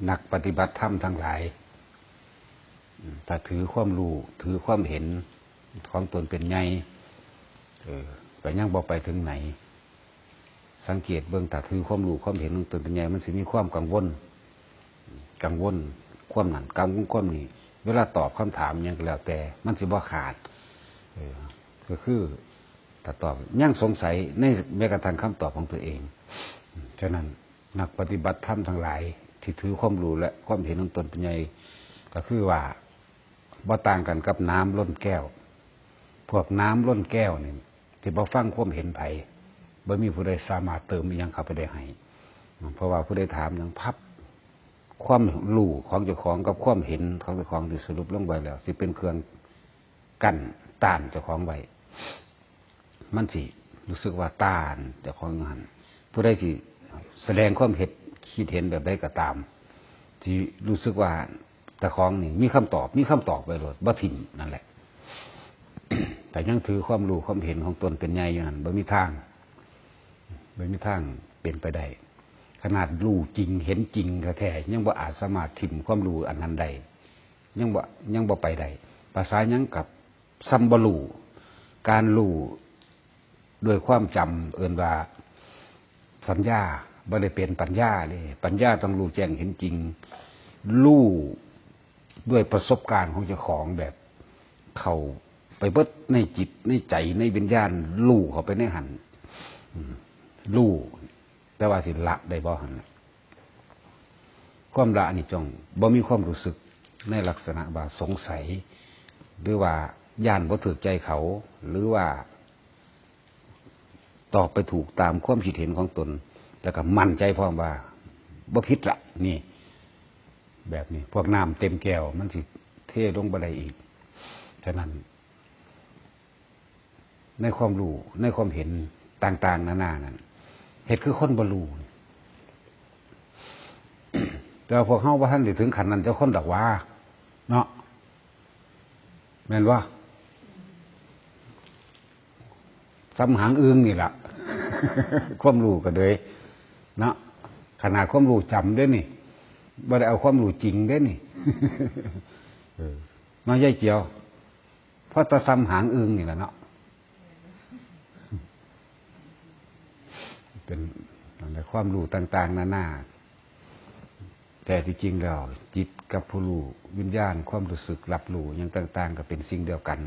ນັກປະຕິບັດທຳທັງຫຼາຍ ອາ ຖ້າຖືຄວາມຮູ້ ຖືຄວາມເຫັນຂອງຕົນເປັນໃຫຍ່ ເອີ ກໍຍັງບໍ່ໄປເຖິງໃນ. ສັງເກດເບິ່ງ ຖ້າຖືຄວາມຮູ້ຄວາມເຫັນຂອງຕົນເປັນໃຫຍ່ ມັນຊິມີຄວາມກັງວົນ ກັງວົນຄວາມນັ້ນ ກັງວົນຄວາມນີ້ ເວລາຕອບຄຳຖາມຫຍັງກໍແລ້ວແຕ່ ມັນຊິບໍ່ຂາດ ເອີ ກໍຄື ຖ້າຕອບ ຍັງສົງໄສໃນແມ້ກະທັ່ງຄຳຕອບຂອງຕົວເອງ. ສະນັ້ນ ນັກປະຕິບັດທຳທັງຫຼາຍທີ່ຖືຄວາມຮູ້ ແລະ ຄວາມເຫັນຂອງຕົນເປັນໃຫຍ່ ກໍຄືວ່າ ບໍ່ຕ່າງກັນກັບນ້ຳລົ້ນແກ້ວ. ພວກນ້ຳລົ້ນແກ້ວນີ້ ຊິບໍ່ຟັງຄວາມເຫັນໃຜ ບໍ່ມີຜູ້ໃດສາມາດເຕີມອີ່ຫຍັງເຂົ້າໄປໄດ້ໃຫ້ ເພາະວ່າຜູ້ໃດຖາມຫຍັງພັບ ຄວາມຮູ້ຂອງເຈົ້າຂອງກັບຄວາມເຫັນຂອງເຈົ້າຂອງທີ່ສະຫຼຸບລົງໄວ້ແລ້ວ ຊິເປັນເຄື່ອງ ກັ້ນຕ້ານເຈົ້າຂອງໄວ້ ມັນຊິຮູ້ສຶກວ່າຕ້ານເຈົ້າຂອງຢູ່ຫັ້ນ. ຜູ້ໃດຊິສະແດງຄວາມເຫັນ ຄິດເຫັນແບບໃດກໍຕາມ ຊິຮູ້ສຶກວ່າເຈົ້າຂອງນີ້ມີຄຳຕອບ ມີຄຳຕອບໄວ້ໂລດ ບໍ່ຖິ້ມ ນັ້ນແຫຼະ. ແຕ່ຍັງຖືຄວາມຮູ້ຄວາມເຫັນຂອງຕົນເປັນໃຫຍ່ຢູ່ຫັ້ນ ບໍ່ມີທາງ ບໍ່ມີທາງເປັນໄປໄດ້. ຂະໜາດຮູ້ຈິງເຫັນຈິງແທ້ໆ ຍັງບໍ່ອາດສາມາດຖິ້ມຄວາມຮູ້ອັນນັ້ນໄດ້ ຍັງບໍ່ ຍັງບໍ່ໄປໄດ້. ພາສາຫຍັງກັບສ່ຳບໍ່ຮູ້. ການຮູ້ດ້ວຍຄວາມຈຳ ເອີ້ນວ່າສັນຍາ ບໍ່ໄດ້ເປັນປັນຍາເດ້. ປັນຍາຕ້ອງຮູ້ແຈ້ງເຫັນຈິງ ຮູ້ດ້ວຍປະສົບການຂອງເຈົ້າຂອງ ແບບເຂົ້າໄປເບິດໃນຈິດໃນໃຈໃນວິນຍານ ຮູ້ເຂົ້າໄປໃນຫັ້ນ ອືມ ຮູ້ ແຕ່ວ່າຊິລະໄດ້ບໍ່ຫັ້ນນະ? ຄວາມລະນີ້ຕ້ອງບໍ່ມີຄວາມຮູ້ສຶກໃນລັກສະນະວ່າສົງໄສ ຫຼືວ່າຢ້ານບໍ່ຖືກໃຈເຂົາ ຫຼືວ່າຕອບໄປຖືກຕາມຄວາມຄິດເຫັນຂອງຕົນ ແລ້ວກໍໝັ້ນໃຈພ້ອມວ່າບໍ່ຜິດລະ ນີ້ ແບບນີ້ ພວກນ້ຳເຕັມແກ້ວ ມັນຊິເທລົງບໍ່ໄດ້ອີກ. ສະນັ້ນ ໃນຄວາມຮູ້ ໃນຄວາມເຫັນຕ່າງໆນານານັ້ນ ເຮັດຄືຄົນບໍ່ຮູ້. ແຕ່ວ່າພວກເຮົາບໍ່ທັນໄດ້ເຖິງຂັ້ນນັ້ນຈັກຄົນດອກຫວາ ເນາະ ແມ່ນບໍ່? ສ່ຳຫາງອຶ່ງນີ້ລະ ຄວາມຮູ້ກໍເລີຍ ເນາະ ຂະໜາດຄວາມຮູ້ຈຳເດ້ນີ້ ບໍ່ໄດ້ເອົາຄວາມຮູ້ຈິງເດ້ນີ້ ເອີ ເນາະ ຍາຍຈຽວ? ພໍແຕ່ສ່ຳຫາງອຶ່ງນີ້ແຫຼະເນາະ ເປັນ ຄວາມຮູ້ຕ່າງໆນານາ. ແຕ່ທີ່ຈິງແລ້ວ ຈິດກັບຜູ້ຮູ້ ວິນຍານ ຄວາມຮູ້ສຶກຮັບຮູ້ຫຍັງຕ່າງໆ ກໍເປັນສິ່ງດຽວກັນ.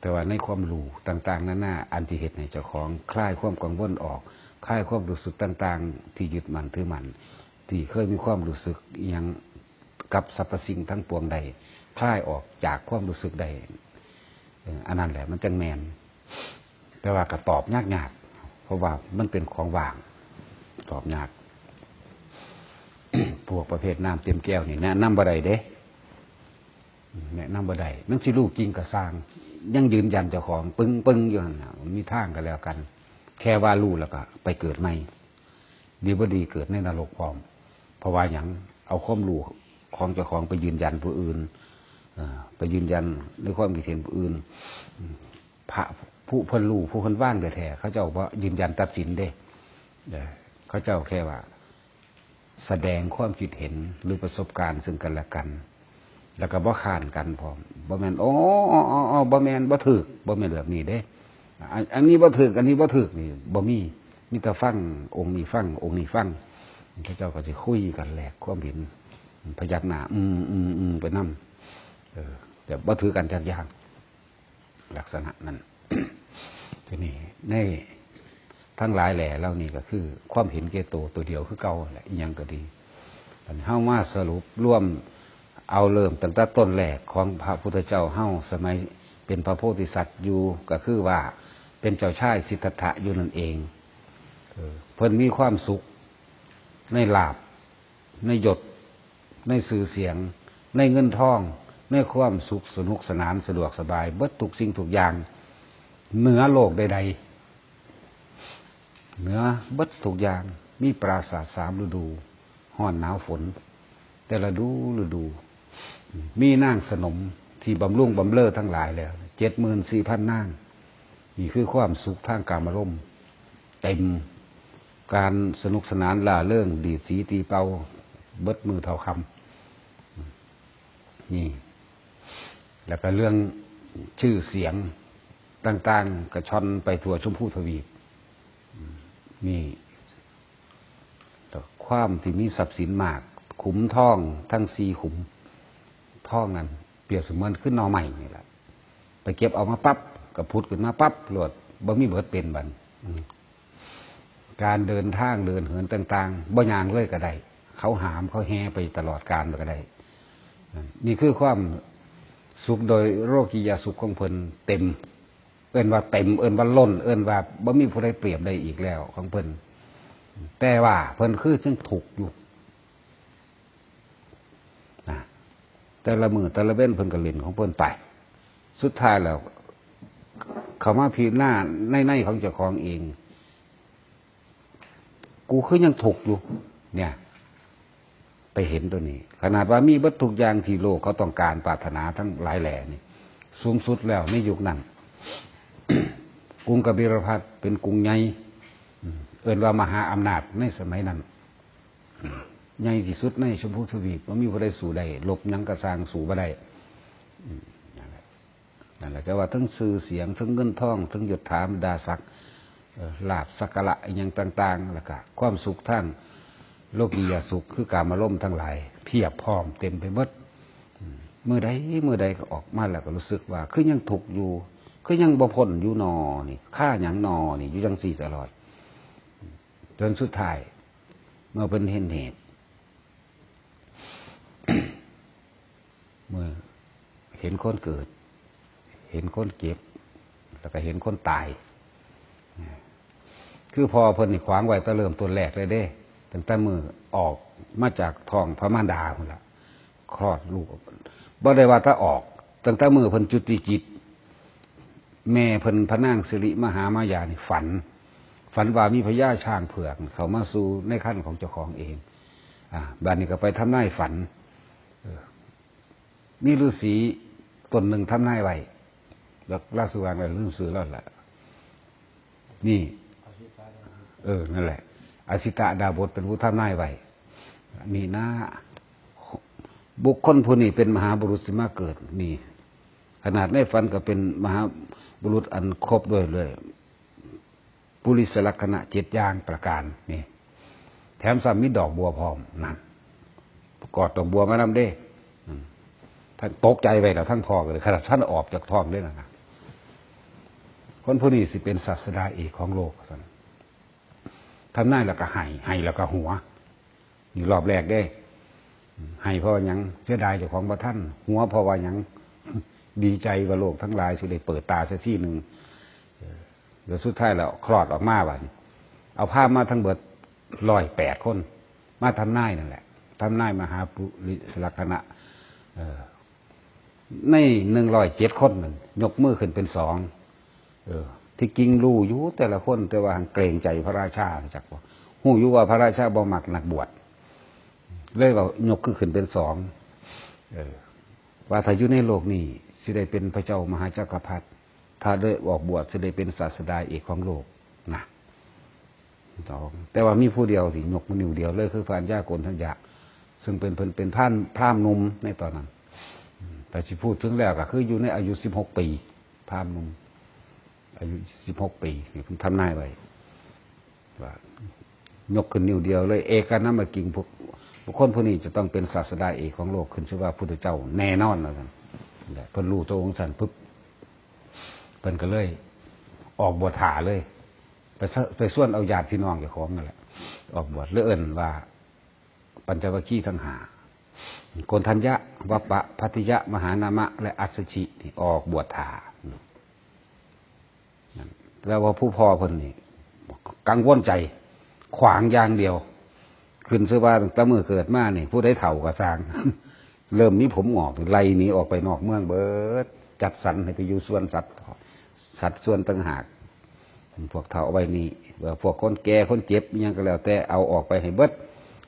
ແຕ່ວ່າໃນຄວາມຮູ້ຕ່າງໆນານາ ອັນທີ່ເຮັດໃຫ້ເຈົ້າຂອງຄລາຍຄວາມກັງວົນອອກ ຄລາຍຄວາມຮູ້ສຶກຕ່າງໆ ທີ່ຍຶດໝັ້ນຖືໝັ້ນ ທີ່ເຄີຍມີຄວາມຮູ້ສຶກອີ່ຫຍັງ ກັບສັບພະສິ່ງທັງປວງໄດ້ ຄລາຍອອກຈາກຄວາມຮູ້ສຶກໄດ້ ເອີ ອັນນັ້ນແຫຼະມັນຈັ່ງແມ່ນ. ແຕ່ວ່າກໍຕອບຍາກໆ ເພາະວ່າມັນເປັນຂອງວ່າງ ຕອບຍາກ. ພວກປະເພດນ້ຳເຕັມແກ້ວນີ້ແນະນຳບໍ່ໄດ້ເດ້ ແນະນຳບໍ່ໄດ້. ມັນຊິຮູ້ຈິງກໍຊ່າງ ຍັງຢືນຢັນເຈົ້າຂອງປຶ້ງໆຢູ່ຫັ້ນນະ ມີທາງກໍແລ້ວກັນ ແຄ່ວ່າຮູ້ແລ້ວກໍໄປເກີດໃໝ່. ດີບໍ່ດີເກີດໃນນະລົກພ້ອມ. ເພາະວ່າຫຍັງ? ເອົາຄວາມຮູ້ຂອງເຈົ້າຂອງໄປຢືນຢັນຜູ້ອື່ນ ເອີ ໄປຢືນຢັນໃນຄວາມຄິດເຫັນຜູ້ອື່ນ. ພະຜູ້ເພິ່ນຮູ້ ຜູ້ເພິ່ນວ່າງແທ້ໆ ເຂົາເຈົ້າບໍ່ຢືນຢັນຕັດສິນເດ້ ເອີ ເຂົາເຈົ້າແຄ່ວ່າສະແດງຄວາມຄິດເຫັນ ຫຼື ປະສົບການເຊິ່ງກັນແລະກັນ. ແລ້ວກໍບໍ່ຄ້ານກັນພ້ອມ ບໍ່ແມ່ນ ໂອ້ ບໍ່ແມ່ນ ບໍ່ຖືກ ບໍ່ແມ່ນແບບນີ້ເດ້. ອັນ ອັນນີ້ບໍ່ຖືກ ອັນນີ້ບໍ່ຖືກ ນີ້ບໍ່ມີ ມີແຕ່ຟັງ ອົງນີ້ຟັງ ອົງນີ້ຟັງ ເຂົາເຈົ້າກໍຊິຄຸຍກັນ ແລກຄວາມເຫັນ ພະຍັກໜ້າ ອືມ ອືມ ອືມ ໄປນຳ ເອີ ແຕ່ບໍ່ຖືກກັນຈັກຢ່າງ. ລັກສະນະນັ້ນ. ທີນີ້ໃນທັງຫຼາຍແຫຼ່ເຫຼົ່ານີ້ກໍຄືຄວາມເຫັນແກ່ໂຕ ໂຕດຽວຄືເກົ່າແຫຼະ ອີ່ຫຍັງກໍດີ. ອັນເຮົາມາສະຫຼຸບລວມເອົາເລີ່ມຕັ້ງແຕ່ຕົ້ນແລກຂອງພະພຸດທະເຈົ້າເຮົາ ສະໄໝເປັນພະໂພທິສັດຢູ່ ກໍຄືວ່າເປັນເຈົ້າຊາຍສິດທັດຖະຢູ່ນັ້ນເອງ. ເອີ ເພິ່ນມີຄວາມສຸກໃນລາບ ໃນຍົດ ໃນຊື່ສຽງ ໃນເງິນທອງ ໃນຄວາມສຸກສະໜຸກສະໜານ ສະດວກສະບາຍ ເບິດທຸກສິ່ງທຸກຢ່າງ ເໜືອໂລກໃດໆ ເໜືອເບິດທຸກຢ່າງ ມີປາສາດສາມລະດູ ຮ້ອນໜາວຝົນ ແຕ່ລະດູລະດູ ມີນາງສະໜົມທີ່ບຳລຸງບຳເລີທັງຫຼາຍແລ້ວ ເຈັດໝື່ນສີ່ພັນນາງ. ນີ້ຄືຄວາມສຸກທາງກາມາລົມ ເຕັມການສະໜຸກສະໜານລ່າເລີງ ດີດສີຕີເປົ່າ ເບິດມື້ເທົ່າຄ່ຳ. ນີ້ ແລ້ວກໍເລື່ອງຊື່ສຽງຕ່າງໆ ກະຊ່ອນໄປທົ່ວຊົມພູທະວີບ. ນີ້ ແລ້ວຄວາມທີ່ມີຊັບສິນມາກ ຂຸມທອງທັງສີ່ຂຸມທອງນັ້ນ ປຽບສະເໝືອນຄືໜໍ່ໄມ້ນີ້ລະ ໄປເກັບເອົາມາປັບ ກໍຜຸດຂຶ້ນມາປັບໂລດ ບໍ່ມີເບີດເປັນບັດ. ອືມ ການເດີນທາງເດີນເຫີນຕ່າງໆ ບໍ່ຍ່າງເລີຍກໍໄດ້ ເຂົາຫາມເຂົາແຫ່ໄປຕະຫຼອດການກໍໄດ້. ນີ້ຄືຄວາມສຸກໂດຍໂລກີຍະສຸກຂອງເພິ່ນເຕັມ ເອີ້ນວ່າເຕັມ ເອີ້ນວ່າລົ້ນ ເອີ້ນວ່າບໍ່ມີຜູ້ໃດປຽບໄດ້ອີກແລ້ວຂອງເພິ່ນ. ແຕ່ວ່າເພິ່ນຄືຍັງທຸກຢູ່ ນະ ແຕ່ລະມື້ແຕ່ລະເວັນເພິ່ນກໍຫຼິ້ນຂອງເພິ່ນໄປ ສຸດທ້າຍແລ້ວເຂົ້າມາພິຈາລະນາໃນໃນຂອງເຈົ້າຂອງເອງ ກູຄືຍັງທຸກຢູ່ ເນຍ ໄປເຫັນຕົວນີ້. ຂະໜາດວ່າມີເບິດທຸກຢ່າງທີ່ໂລກເຂົາຕ້ອງການປາດຖະໜາທັງຫຼາຍແຫຼ່ນີ້ ສູງສຸດແລ້ວໃນຍຸກນັ້ນ ກຸງກະບິລະພັດເປັນກຸງໃຫຍ່ ເອີ້ນວ່າມະຫາອຳນາດໃນສະໄໝນັ້ນ ໃຫຍ່ທີ່ສຸດໃນຊົມພູທະວີບ ບໍ່ມີຜູ້ໃດສູ້ໄດ້ ລົບຫຍັງກໍຊ່າງສູ້ບໍ່ໄດ້. ນັ້ນແຫຼະ ນັ້ນແຫຼະ ແຕ່ວ່າທັງຊື່ສຽງ ທັງເງິນທອງ ທັງຍົດຖາບັນດາສັກ ເອີ ລາບສັກກາລະອີ່ຫຍັງຕ່າງໆ ແລ້ວກະຄວາມສຸກທາງໂລກີຍະສຸກ ຄືກາມາລົມທັງຫຼາຍ ພຽບພ້ອມເຕັມໄປໝົດ. ມື້ໃດ ມື້ໃດກໍອອກມາແລ້ວກໍຮູ້ສຶກວ່າ ຄືຍັງທຸກຢູ່ ຄືຍັງບໍ່ພົ້ນຢູ່ໜໍ່ນີ້ ຄາຫຍັງໜໍ່ນີ້ ຢູ່ຈັ່ງຊີ້ຕະຫຼອດ. ຈົນສຸດທ້າຍ ເມື່ອເພິ່ນເຫັນເຫດ ເມື່ອເຫັນຄົນເກີດ ເຫັນຄົນເຈັບ ແລ້ວກໍເຫັນຄົນຕາຍ ຄືພໍ່ເພິ່ນນີ້ຂວາງໄວ້ແຕ່ເລີ່ມຕົ້ນແລກເລີຍເດ້ ຕັ້ງແຕ່ມື້ອອກມາຈາກທ້ອງພະມານດາພຸ້ນລະ ຄລອດລູກ ບໍ່ໄດ້ວ່າແຕ່ອອກ ຕັ້ງແຕ່ມື້ເພິ່ນຈຸຕິຈິດ ແມ່ເພິ່ນພະນາງສິລິມະຫາມາຍານີ້ຝັນ ຝັນວ່າມີພະຍາຊ້າງເຜືອກເຂົ້າມາສູ່ໃນຄັນຂອງເຈົ້າຂອງເອງ. ອາ ບາດນີ້ກໍໄປທຳນາຍຝັນ ເອີ ມີລືສີຕົນໜຶ່ງທຳນາຍໄວ້ ລາວ ລາວຊື່ວ່າຫຍັງ ລືມຊື່ລາວລະ ນີ້ ເອີ ນັ້ນແຫຼະ ອະສິຕະດາບົດເປັນຜູ້ທຳນາຍໄວ້. ນີ້ນະ ບຸກຄົນຜູ້ນີ້ເປັນມະຫາບຸລຸດຊິມາເກີດນີ້ ຂະໜາດໃນຝັນກໍເປັນມະຫາບຸລຸດອັນຄົບດ້ວຍ ດ້ວຍປຸລິສະລັກຂະນະເຈັດຢ່າງປະການນີ້ ແຖມຊ້ຳມີດອກບົວພ້ອມ ນັ້ນ ກອດດອກບົວມານຳເດ້. ອືມ ທັງຕົກໃຈໄວ້ແລ້ວ ທັງພໍ່ກໍເລີຍ ຂະໜາດທັນອອກຈາກທ້ອງເດ້ນະ ຄົນຜູ້ນີ້ຊິເປັນສາດສະດາເອກຂອງໂລກ ວ່າຊັ້ນ. ທຳນາຍແລ້ວກໍໄຫ້ ໄຫ້ແລ້ວກໍຫົວ ນີ້ຮອບແລກເດ້. ໄຫ້ເພາະວ່າຫຍັງ? ເສຍດາຍເຈົ້າຂອງບໍ່ທັນ. ຫົວເພາະວ່າຫຍັງ? ດີໃຈວ່າໂລກທັງຫຼາຍຊິໄດ້ເປີດຕາເສຍທີໜຶ່ງ. ເອີ ແລ້ວສຸດທ້າຍແລ້ວຄລອດອອກມາບາດນີ້ ເອົາພາມມາທັງເບິດຮ້ອຍແປດຄົນ ມາທຳນາຍນັ້ນແຫຼະ ທຳນາຍມະຫາປຸລິສະລັກຂະນະ ເອີ ໃນໜຶ່ງຮ້ອຍເຈັດຄົນນັ້ນ ຍົກມືຂຶ້ນເປັນສອງ. ເອີ ທີ່ຈິງຮູ້ຢູ່ແຕ່ລະຄົນ ແຕ່ວ່າເກງໃຈພະລາຊາ ຮູ້ຈັກບໍ່? ຮູ້ຢູ່ວ່າພະລາຊາບໍ່ມັກນັກບວດ ເລີຍວ່າຍົກຄືຂຶ້ນເປັນສອງ. ເອີ ວ່າຖ້າຢູ່ໃນໂລກນີ້ຊິໄດ້ເປັນພະເຈົ້າມະຫາຈັກກະພັດ ຖ້າໄດ້ອອກບວດຊິໄດ້ເປັນສາດສະດາເອກຂອງໂລກນະ. ແຕ່ວ່າມີຜູ້ດຽວທີ່ຍົກນິ້ວດຽວເລີຍ ຄືພະອັນຍາໂກນທັນຍະ ຊຶ່ງເປັນ ເພິ່ນເປັນພານ ພາມໜຸ່ມໃນຕອນນັ້ນ. ແຕ່ຊິພູດເຖິງແລ້ວກໍຄືຢູ່ໃນອາຍຸສິບຫົກປີ ພາມໜຸ່ມ ອາຍຸສິບຫົກປີ ນີ້ເພິ່ນທຳນາຍໄວ້ວ່າ ຍົກຂຶ້ນນິ້ວດຽວເລີຍ ເອກະນາມະກິງ ພວກບຸກຄົນຜູ້ນີ້ຈະຕ້ອງເປັນສາດສະດາເອກຂອງໂລກ ຂຶ້ນຊື່ວ່າພຸດທະເຈົ້າແນ່ນອນ ວ່າຊັ້ນ. ແລະເພິ່ນຮູ້ໂຕຂອງຊັ້ນປຶບ ເພິ່ນກໍເລີຍອອກບວດຖ້າເລີຍ ໄປຊະ ໄປຊວນເອົາຍາດພີ່ນ້ອງເຈົ້າຂອງນັ້ນແຫຼະອອກບວດ ເລີຍເອີ້ນວ່າ ປັນຈະວັກຄີທັງຫ້າ ໂກນທັນຍະ ວັບປະ ພັດທິຍະ ມະຫານາມະ ແລະ ອັດສະຊິນີ້ອອກບວດຖ້າ. ແຕ່ວ່າຜູ້ພໍ່ເພິ່ນນີ້ກັງວົນໃຈ ຂວາງຢ່າງດຽວ ຂຶ້ນຊື່ວ່າຕັ້ງແຕ່ມື້ເກີດມານີ້ ຜູ້ໃດເຖົ້າກໍຊ່າງ ເລີ່ມມີຜົມງອກ ໄລ່ໜີອອກໄປນອກເມືອງເບິດ ຈັດສັນໃຫ້ໄປຢູ່ສວນສັດ ສັດສວນຕ່າງຫາກ. ພວກເຖົ້າໄວ້ນີ້ ເອີ ພວກຄົນແກ່ຄົນເຈັບອີ່ຫຍັງກໍແລ້ວແຕ່ ເອົາອອກໄປໃຫ້ເບິດ.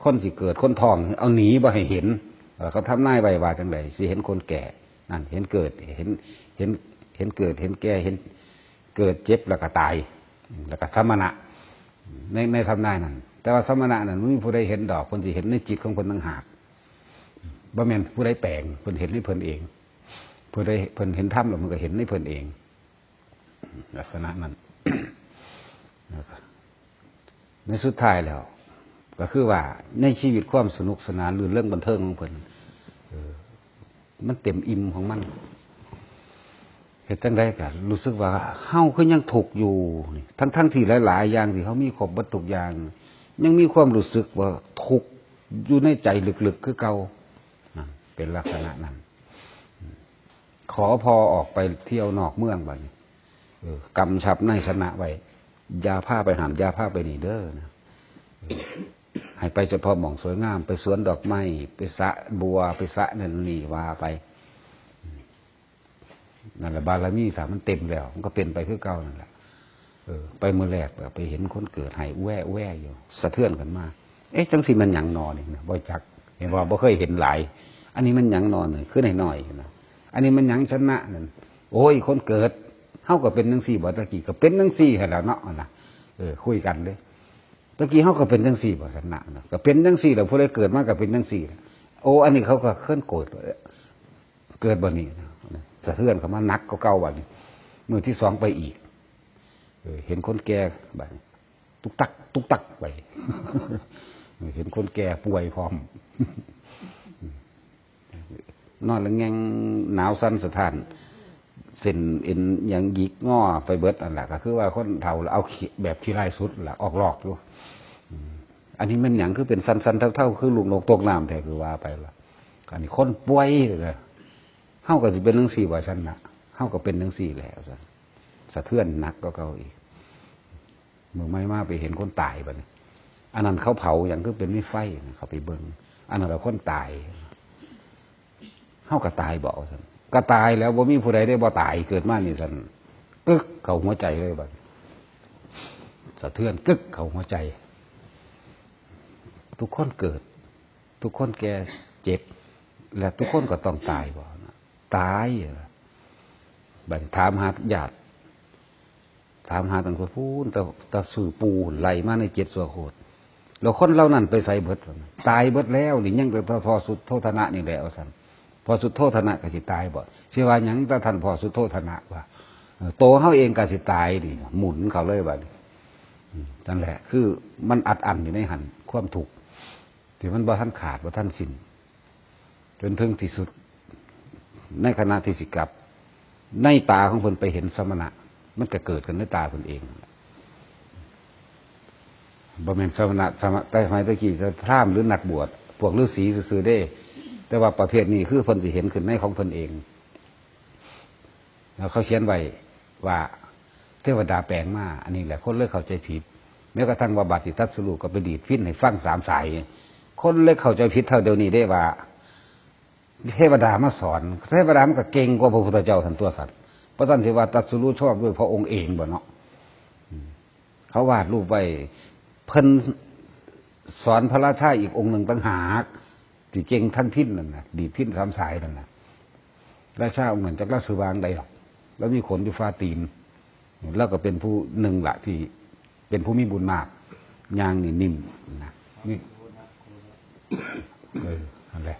ຄົນຊິເກີດຄົນທ້ອງ ເອົາໜີ ບໍ່ໃຫ້ເຫັນ. ເອີ ເຂົາທຳນາຍໄວ້ວ່າຈັ່ງໃດ ຊິເຫັນຄົນແກ່ ນັ້ນ ເຫັນເກີດ ເຫັນ ເຫັນ ເຫັນເກີດ ເຫັນແກ່ ເຫັນເກີດເຈັບ ແລ້ວກໍຕາຍ ແລ້ວກໍສຳມະນະ ໃນ ໃນທຳນາຍນັ້ນ. ແຕ່ວ່າສະມະນະນັ້ນ ບໍ່ມີຜູ້ໃດເຫັນດອກ ເພິ່ນຊິເຫັນໃນຈິດຂອງເພິ່ນຕ່າງຫາກ. ບໍ່ແມ່ນຜູ້ໃດແປງ ເພິ່ນເຫັນໃນເພິ່ນເອງ. ຜູ້ໃດເພິ່ນເຫັນທຳແລ້ວ ເພິ່ນກໍເຫັນໃນເພິ່ນເອງ. ລັກສະນະນັ້ນ ໃນສຸດທ້າຍແລ້ວ ກໍຄືວ່າໃນຊີວິດຄວາມສະໜຸກສະໜານ ລື່ນເລີງບັນເທີງຂອງເພິ່ນ ເອີ ມັນເຕັມອີ່ມຂອງມັນ. ເຮັດຈັ່ງໃດກໍຮູ້ສຶກວ່າເຮົາຄືຍັງທຸກຢູ່ນີ້ ທັງໆທີ່ຫຼາຍໆຢ່າງທີ່ເຮົາມີຄົບເບິດທຸກຢ່າງ ຍັງມີຄວາມຮູ້ສຶກວ່າທຸກຢູ່ໃນໃຈເລິກໆຄືເກົ່າ. ນັ້ນ ເປັນລັກສະນະນັ້ນ. ຂໍພໍ່ອອກໄປທ່ຽວນອກເມືອງບາດນີ້ ເອີ ກຳຊັບນາຍຊະນະໄວ້ ຢ່າພາໄປຫັ້ນ ຢ່າພາໄປນີ້ເດີນະ ເອີ ໃຫ້ໄປສະເພາະໝ່ອງສວຍງາມ ໄປສວນດອກໄມ້ ໄປສະບົວ ໄປສະນັ້ນນີ້ວ່າໄປ. ນັ້ນລະ ບາລະມີຖ້າມັນເຕັມແລ້ວ ມັນກໍເປັນໄປຄືເກົ່ານັ້ນລະ. ເອີ ໄປມື້ແລກ ໄປເຫັນຄົນເກີດໄຫ້ແວ່ໆຢູ່ ສະເທືອນຂຶ້ນມາ. ເອະ ຈັ່ງຊີ້ແມ່ນຫຍັງນໍນີ້ນະ? ບໍ່ຈັກ ເຫັນບໍ່? ບໍ່ເຄີຍເຫັນຫຼາຍ. ອັນນີ້ແມ່ນຫຍັງນໍນີ້? ຄືນ້ອຍໆນະ. ອັນນີ້ແມ່ນຫຍັງຊະນະນັ້ນ? ໂອ້ຍ ຄົນເກີດ ເຮົາກໍເປັນຈັ່ງຊີ້ບໍ່? ຕະກີ້ກໍເປັນຈັ່ງຊີ້ຫັ້ນແຫຼະເນາະ ນະ. ເອີ ຄຸຍກັນເດ້. ຕະກີ້ເຮົາກໍເປັນຈັ່ງຊີ້ບໍ່? ຊະນະນະ ກໍເປັນຈັ່ງຊີ້ແຫຼະ. ຜູ້ໃດເກີດມາກໍເປັນຈັ່ງຊີ້ແຫຼະ. ໂອ້ ອັນນີ້ເຂົາກໍເຄີຍເກີດ ເກີດບໍ່ນີ້ ສະເທືອນເຂົ້າມາໜັກກວ່າເກົ່າບາດນີ້. ມື້ທີສອງໄປອີກ ເອີ ເຫັນຄົນແກ່ບາດນີ້ ຕຸກຕັກ ຕຸກຕັກໄປ ເຫັນຄົນແກ່ປ່ວຍພ້ອມ ນອນລະແງ່ງ ໜາວສັ່ນສະທ້ານ ເສັ້ນເອັນຫຍັງຫຍິກງໍໄປເບິດ. ອັນລະ ກໍຄືວ່າຄົນເຖົ້າລະເອົາ ແບບຂີ້ຮ້າຍສຸດລະ ອອກລອກຢູ່. ອັນນີ້ແມ່ນຫຍັງ ຄືເປັນສັ່ນໆເທົາໆ ຄືລູກນົກຕົກນ້ຳແທ້ ຄືວ່າໄປລະ. ອັນນີ້ຄົນປ່ວຍເດີ ເຮົາກໍຊິເປັນຈັ່ງຊີ້ວ່າຊັ້ນນະ ເຮົາກໍເປັນຈັ່ງຊີ້ແຫຼະວ່າຊັ້ນ. ສະເທືອນໜັກກວ່າເກົ່າອີກ. ມື້ໃໝ່ມາໄປເຫັນຄົນຕາຍບາດນີ້ ອັນນັ້ນເຂົາເຜົາຫຍັງ ຄືເປັນມີໄຟນະ ເຂົາໄປເບິ່ງ ອັນນັ້ນລະຄົນຕາຍ. ເຮົາກໍຕາຍບໍ່ວ່າຊັ້ນ? ກໍຕາຍແລ້ວ ບໍ່ມີຜູ້ໃດໄດ້ບໍ່ຕາຍ ເກີດມານີ້ຊັ້ນ. ກຶກເຂົ້າຫົວໃຈເລີຍບາດນີ້ ສະເທືອນກຶກເຂົ້າຫົວໃຈ. ທຸກຄົນເກີດ ທຸກຄົນແກ່ເຈັບ ແລະ ທຸກຄົນກໍຕ້ອງຕາຍບໍ່? ຕາຍ. ບັດນີ້ຖາມຫາຍາດ ຖາມຫາຕັ້ງແຕ່ພຸ້ນ ແຕ່ ແຕ່ຊື່ປູ່ໄລ່ມາໃນເຈັດຊົ່ວໂຄດ. ແລ້ວຄົນເຫຼົ່ານັ້ນໄປໃສເບິດ? ຕາຍເບິດແລ້ວ ນີ້ຍັງແຕ່ພໍ່ສຸດໂທທະນະນີ້ແຫຼະວ່າຊັ້ນ. ພໍ່ສຸດໂທທະນະກໍຊິຕາຍບໍ່? ຊິວ່າຫຍັງແຕ່ທ່ານພໍ່ສຸດໂທທະນະວ່າ ເອີ ໂຕເຮົາເອງກໍຊິຕາຍນີ້ ໝູນເຂົ້າເລີຍບາດນີ້. ອືມ ນັ້ນແຫຼະ ຄືມັນອັດອັ້ນຢູ່ໃນຫັ້ນ ຄວາມທຸກ ທີ່ມັນບໍ່ທັນຂາດ ບໍ່ທັນສິ້ນ ຈົນເຖິງທີ່ສຸດ ໃນຂະນະທີ່ຊິກັບ ໃນຕາຂອງເພິ່ນໄປເຫັນສະມະນະ ມັນກໍເກີດຂຶ້ນໃນຕາເພິ່ນເອງ. ບໍ່ແມ່ນສະມະນະ ສະມະ ແຕ່ສະໄໝແຕ່ກີ້ ແຕ່ພຣາມ ຫຼື ນັກບວດ ພວກລືສີຊື່ໆເດ້ ແຕ່ວ່າປະເພດນີ້ ຄືເພິ່ນຊິເຫັນຂຶ້ນໃນຂອງເພິ່ນເອງ. ແລ້ວເຂົາຂຽນໄວ້ວ່າເທວະດາແປງມາ. ອັນນີ້ແຫຼະຄົນເລີຍເຂົ້າໃຈຜິດ ແມ້ກະທັ່ງວ່າບາດຊິຕັດສະຮູ້ກໍໄປດີດພິນໃຫ້ຟັງສາມສາຍ. ຄົນເລີຍເຂົ້າໃຈຜິດເທົ່າດຽວນີ້ເດ້ວ່າ ເທວະດາມາສອນ ເທວະດາມັນກໍເກັ່ງກວ່າພະພຸດທະເຈົ້າຊັ້ນຕົວະຊັ້ນ. ບໍ່ຊັ້ນຊິວ່າຕັດສະຮູ້ຊອບດ້ວຍພະອົງເອງບໍ່ເນາະ. ອືມ ເຂົາວາດຮູບໄວ້ ເພິ່ນສອນພະລາຊາອີກອົງໜຶ່ງຕ່າງຫາກ ທີ່ເກັ່ງທັງພິນນັ້ນນະ ດີດພິນສາມສາຍນັ້ນນະ. ລາຊາອົງນັ້ນຈັກລາວຊື່ວ່າຈັ່ງໃດດອກ ລາວມີຂົນຢູ່ຝາຕີນ. ລາວກໍເປັນຜູ້ໜຶ່ງລະທີ່ເປັນຜູ້ມີບຸນມາກ ຍ່າງນີ້ນິ້ມນະ ນີ້ ເອີ ນັ້ນແຫຼະ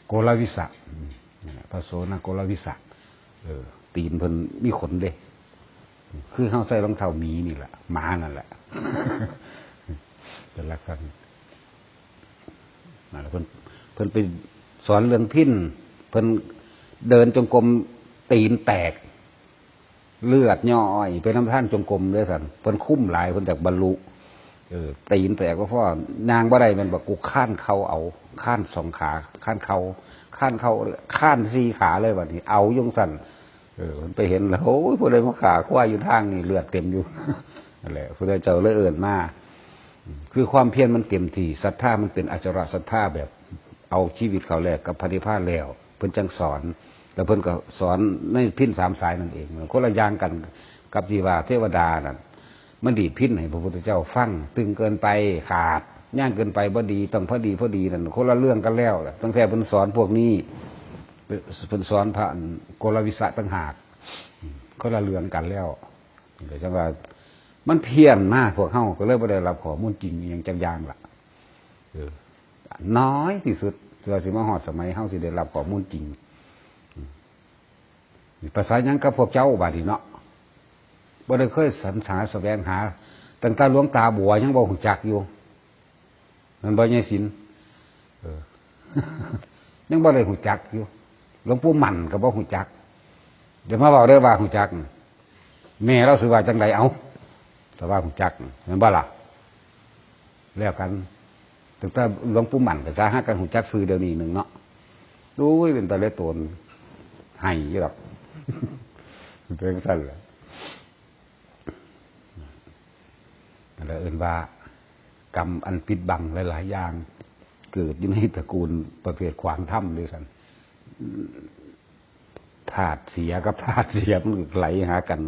ໂກລະວິສະ ອືມ ນັ້ນແຫຼະ ພະໂສນະໂກລະວິສະ. ເອີ ຕີນເພິ່ນມີຂົນເດ້ ຄືເຮົາໃສ່ລອງເທົ້າໝີນີ້ລະ ໝານັ້ນແຫຼະ ເປັນລັກສະນະ ນັ້ນແຫຼະ ເພິ່ນ ເພິ່ນໄປສອນເລື່ອງພິນ ເພິ່ນເດີນຈົງກົມຕີນແຕກ ເລືອດຍ້ອຍໄປນຳທາງຈົງກົມເດ້ຊັ້ນ. ເພິ່ນຄຸມຫຼາຍ ເພິ່ນຢາກບັນລຸ. ເອີ ຕີນແຕກບໍ່ພໍ ຍ່າງບໍ່ໄດ້ແມ່ນບໍ່? ກູຄານເຂົ່າເອົາ ຄານສອງຂາ ຄານເຂົ່າ ຄານເຂົ່າ ຄານສີ່ຂາເລີຍບາດນີ້ ເອົາຢູ່ຊັ້ນ. ເອີ ເພິ່ນໄປເຫັນແລ້ວ ໂອ້ຍ ຜູ້ໃດມາຂ້າຄວາຍຢູ່ທາງນີ້ ເລືອດເຕັມຢູ່. ນັ້ນແຫຼະ ພຸດທະເຈົ້າເລີຍເອີ້ນມາ. ຄືຄວາມພຽນມັນເຕັມທີ່ ສັດທາມັນເປັນອະຈະລະສັດທາ ແບບເອົາຊີວິດເຂົ້າແລກກັບພະນິບພານແລ້ວ ເພິ່ນຈັ່ງສອນ. ແລ້ວເພິ່ນກໍສອນໃນພິນສາມສາຍນັ້ນເອງ. ຄົນລະຢ່າງກັນກັບທີ່ວ່າເທວະດານັ້ນ ມາດີດພິນໃຫ້ພະພຸດທະເຈົ້າຟັງ ຕຶງເກີນໄປຂາດ ຍ່າງເກີນໄປບໍ່ດີ ຕ້ອງພໍດີ ພໍດີ ນັ້ນຄົນລະເລື່ອງກັນແລ້ວ. ຕັ້ງແຕ່ເພິ່ນສອນພວກນີ້ ເພິ່ນສອນພະ ອັນ ໂກລະວິສະຕ່າງຫາກ ຄົນລະເລື່ອງກັນແລ້ວ. ກໍຈັ່ງວ່າ ມັນພຽນມາ ພວກເຮົາກໍເລີຍບໍ່ໄດ້ຮັບຂໍ້ມູນຈິງອີ່ຫຍັງຈັກຢ່າງລະ. ເອີ ນ້ອຍທີ່ສຸດທີ່ວ່າຊິມາຮອດສະໄໝເຮົາຊິໄດ້ຮັບຂໍ້ມູນຈິງ. ອືມ ໄປສາຍຫຍັງກັບພວກເຈົ້າບາດນີ້ເນາະ? ບໍ່ໄດ້ເຄີຍສັນຫາສະແຫວງຫາ, ຕັ້ງແຕ່ຫຼວງຕາບົວຍັງບໍ່ຮູ້ຈັກຢູ່. ແມ່ນບໍ່ຍາຍສິນ? ເອີ ຍັງບໍ່ໄດ້ຮູ້ຈັກຢູ່. ຫຼວງປູ່ໝັ້ນກໍບໍ່ຮູ້ຈັກ. ຢ່າມາເວົ້າເດີວ່າຮູ້ຈັກ. ແມ່ລາວຊື່ວ່າຈັ່ງໃດ? ເອົ້າ ແຕ່ວ່າຮູ້ຈັກ ແມ່ນບໍ່ລະ? ແລ້ວກັນ. ຕັ້ງແຕ່ຫຼວງປູ່ໝັ້ນກໍສາຫາກັນຮູ້ຈັກຊື່ດຽວນີ້ໜຶ່ງເນາະ. ໂອ້ຍ ເປັນຕາເລະໂຕນ ໄຫ້ຢູ່ດອກ. ເປັນຈັ່ງຊັ້ນລະ. ນັ້ນລະເອີ້ນວ່າ ກຳອັນປິດບັງຫຼາຍໆຢ່າງ ເກີດຢູ່ໃນຕະກູນປະເພດຂວາງທຳເດ້ຊັ້ນ. ທາດເສຍກັບທາດເສຍມັນໄຫຼຫາກັນ,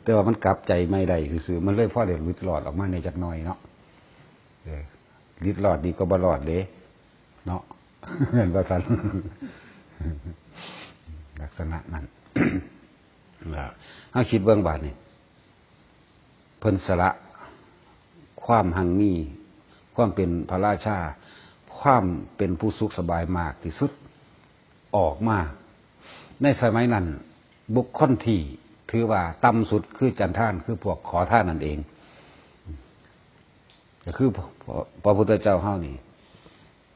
ແຕ່ວ່າມັນກັບໃຈໃໝ່ໄດ້ຊື່ໆ ມັນເລີຍພໍໄດ້ຫຼຸດລອດອອກມາແດ່ຈັກໜ້ອຍເນາະ. ເອີ ຫຼຸດລອດດີກວ່າບໍ່ລອດເດ້ເນາະ ແມ່ນບໍ່ຊັ້ນ? ລັກສະນະນັ້ນ. ເຮົາຄິດເບິ່ງບາດນີ້ ເພິ່ນສະຫຼະຄວາມຮັ່ງມີ, ຄວາມເປັນພະລາຊາ, ຄວາມເປັນຜູ້ສຸກສະບາຍມາກທີ່ສຸດ ອອກມາ. ໃນສະໄໝນັ້ນ ບຸກຄົນທີ່ຖືວ່າຕ່ຳສຸດຄືຈັນທານ ຄືພວກຂໍທານນັ້ນເອງ. ກໍຄືພະ ພະ ພະພຸດທະເຈົ້າເຮົານີ້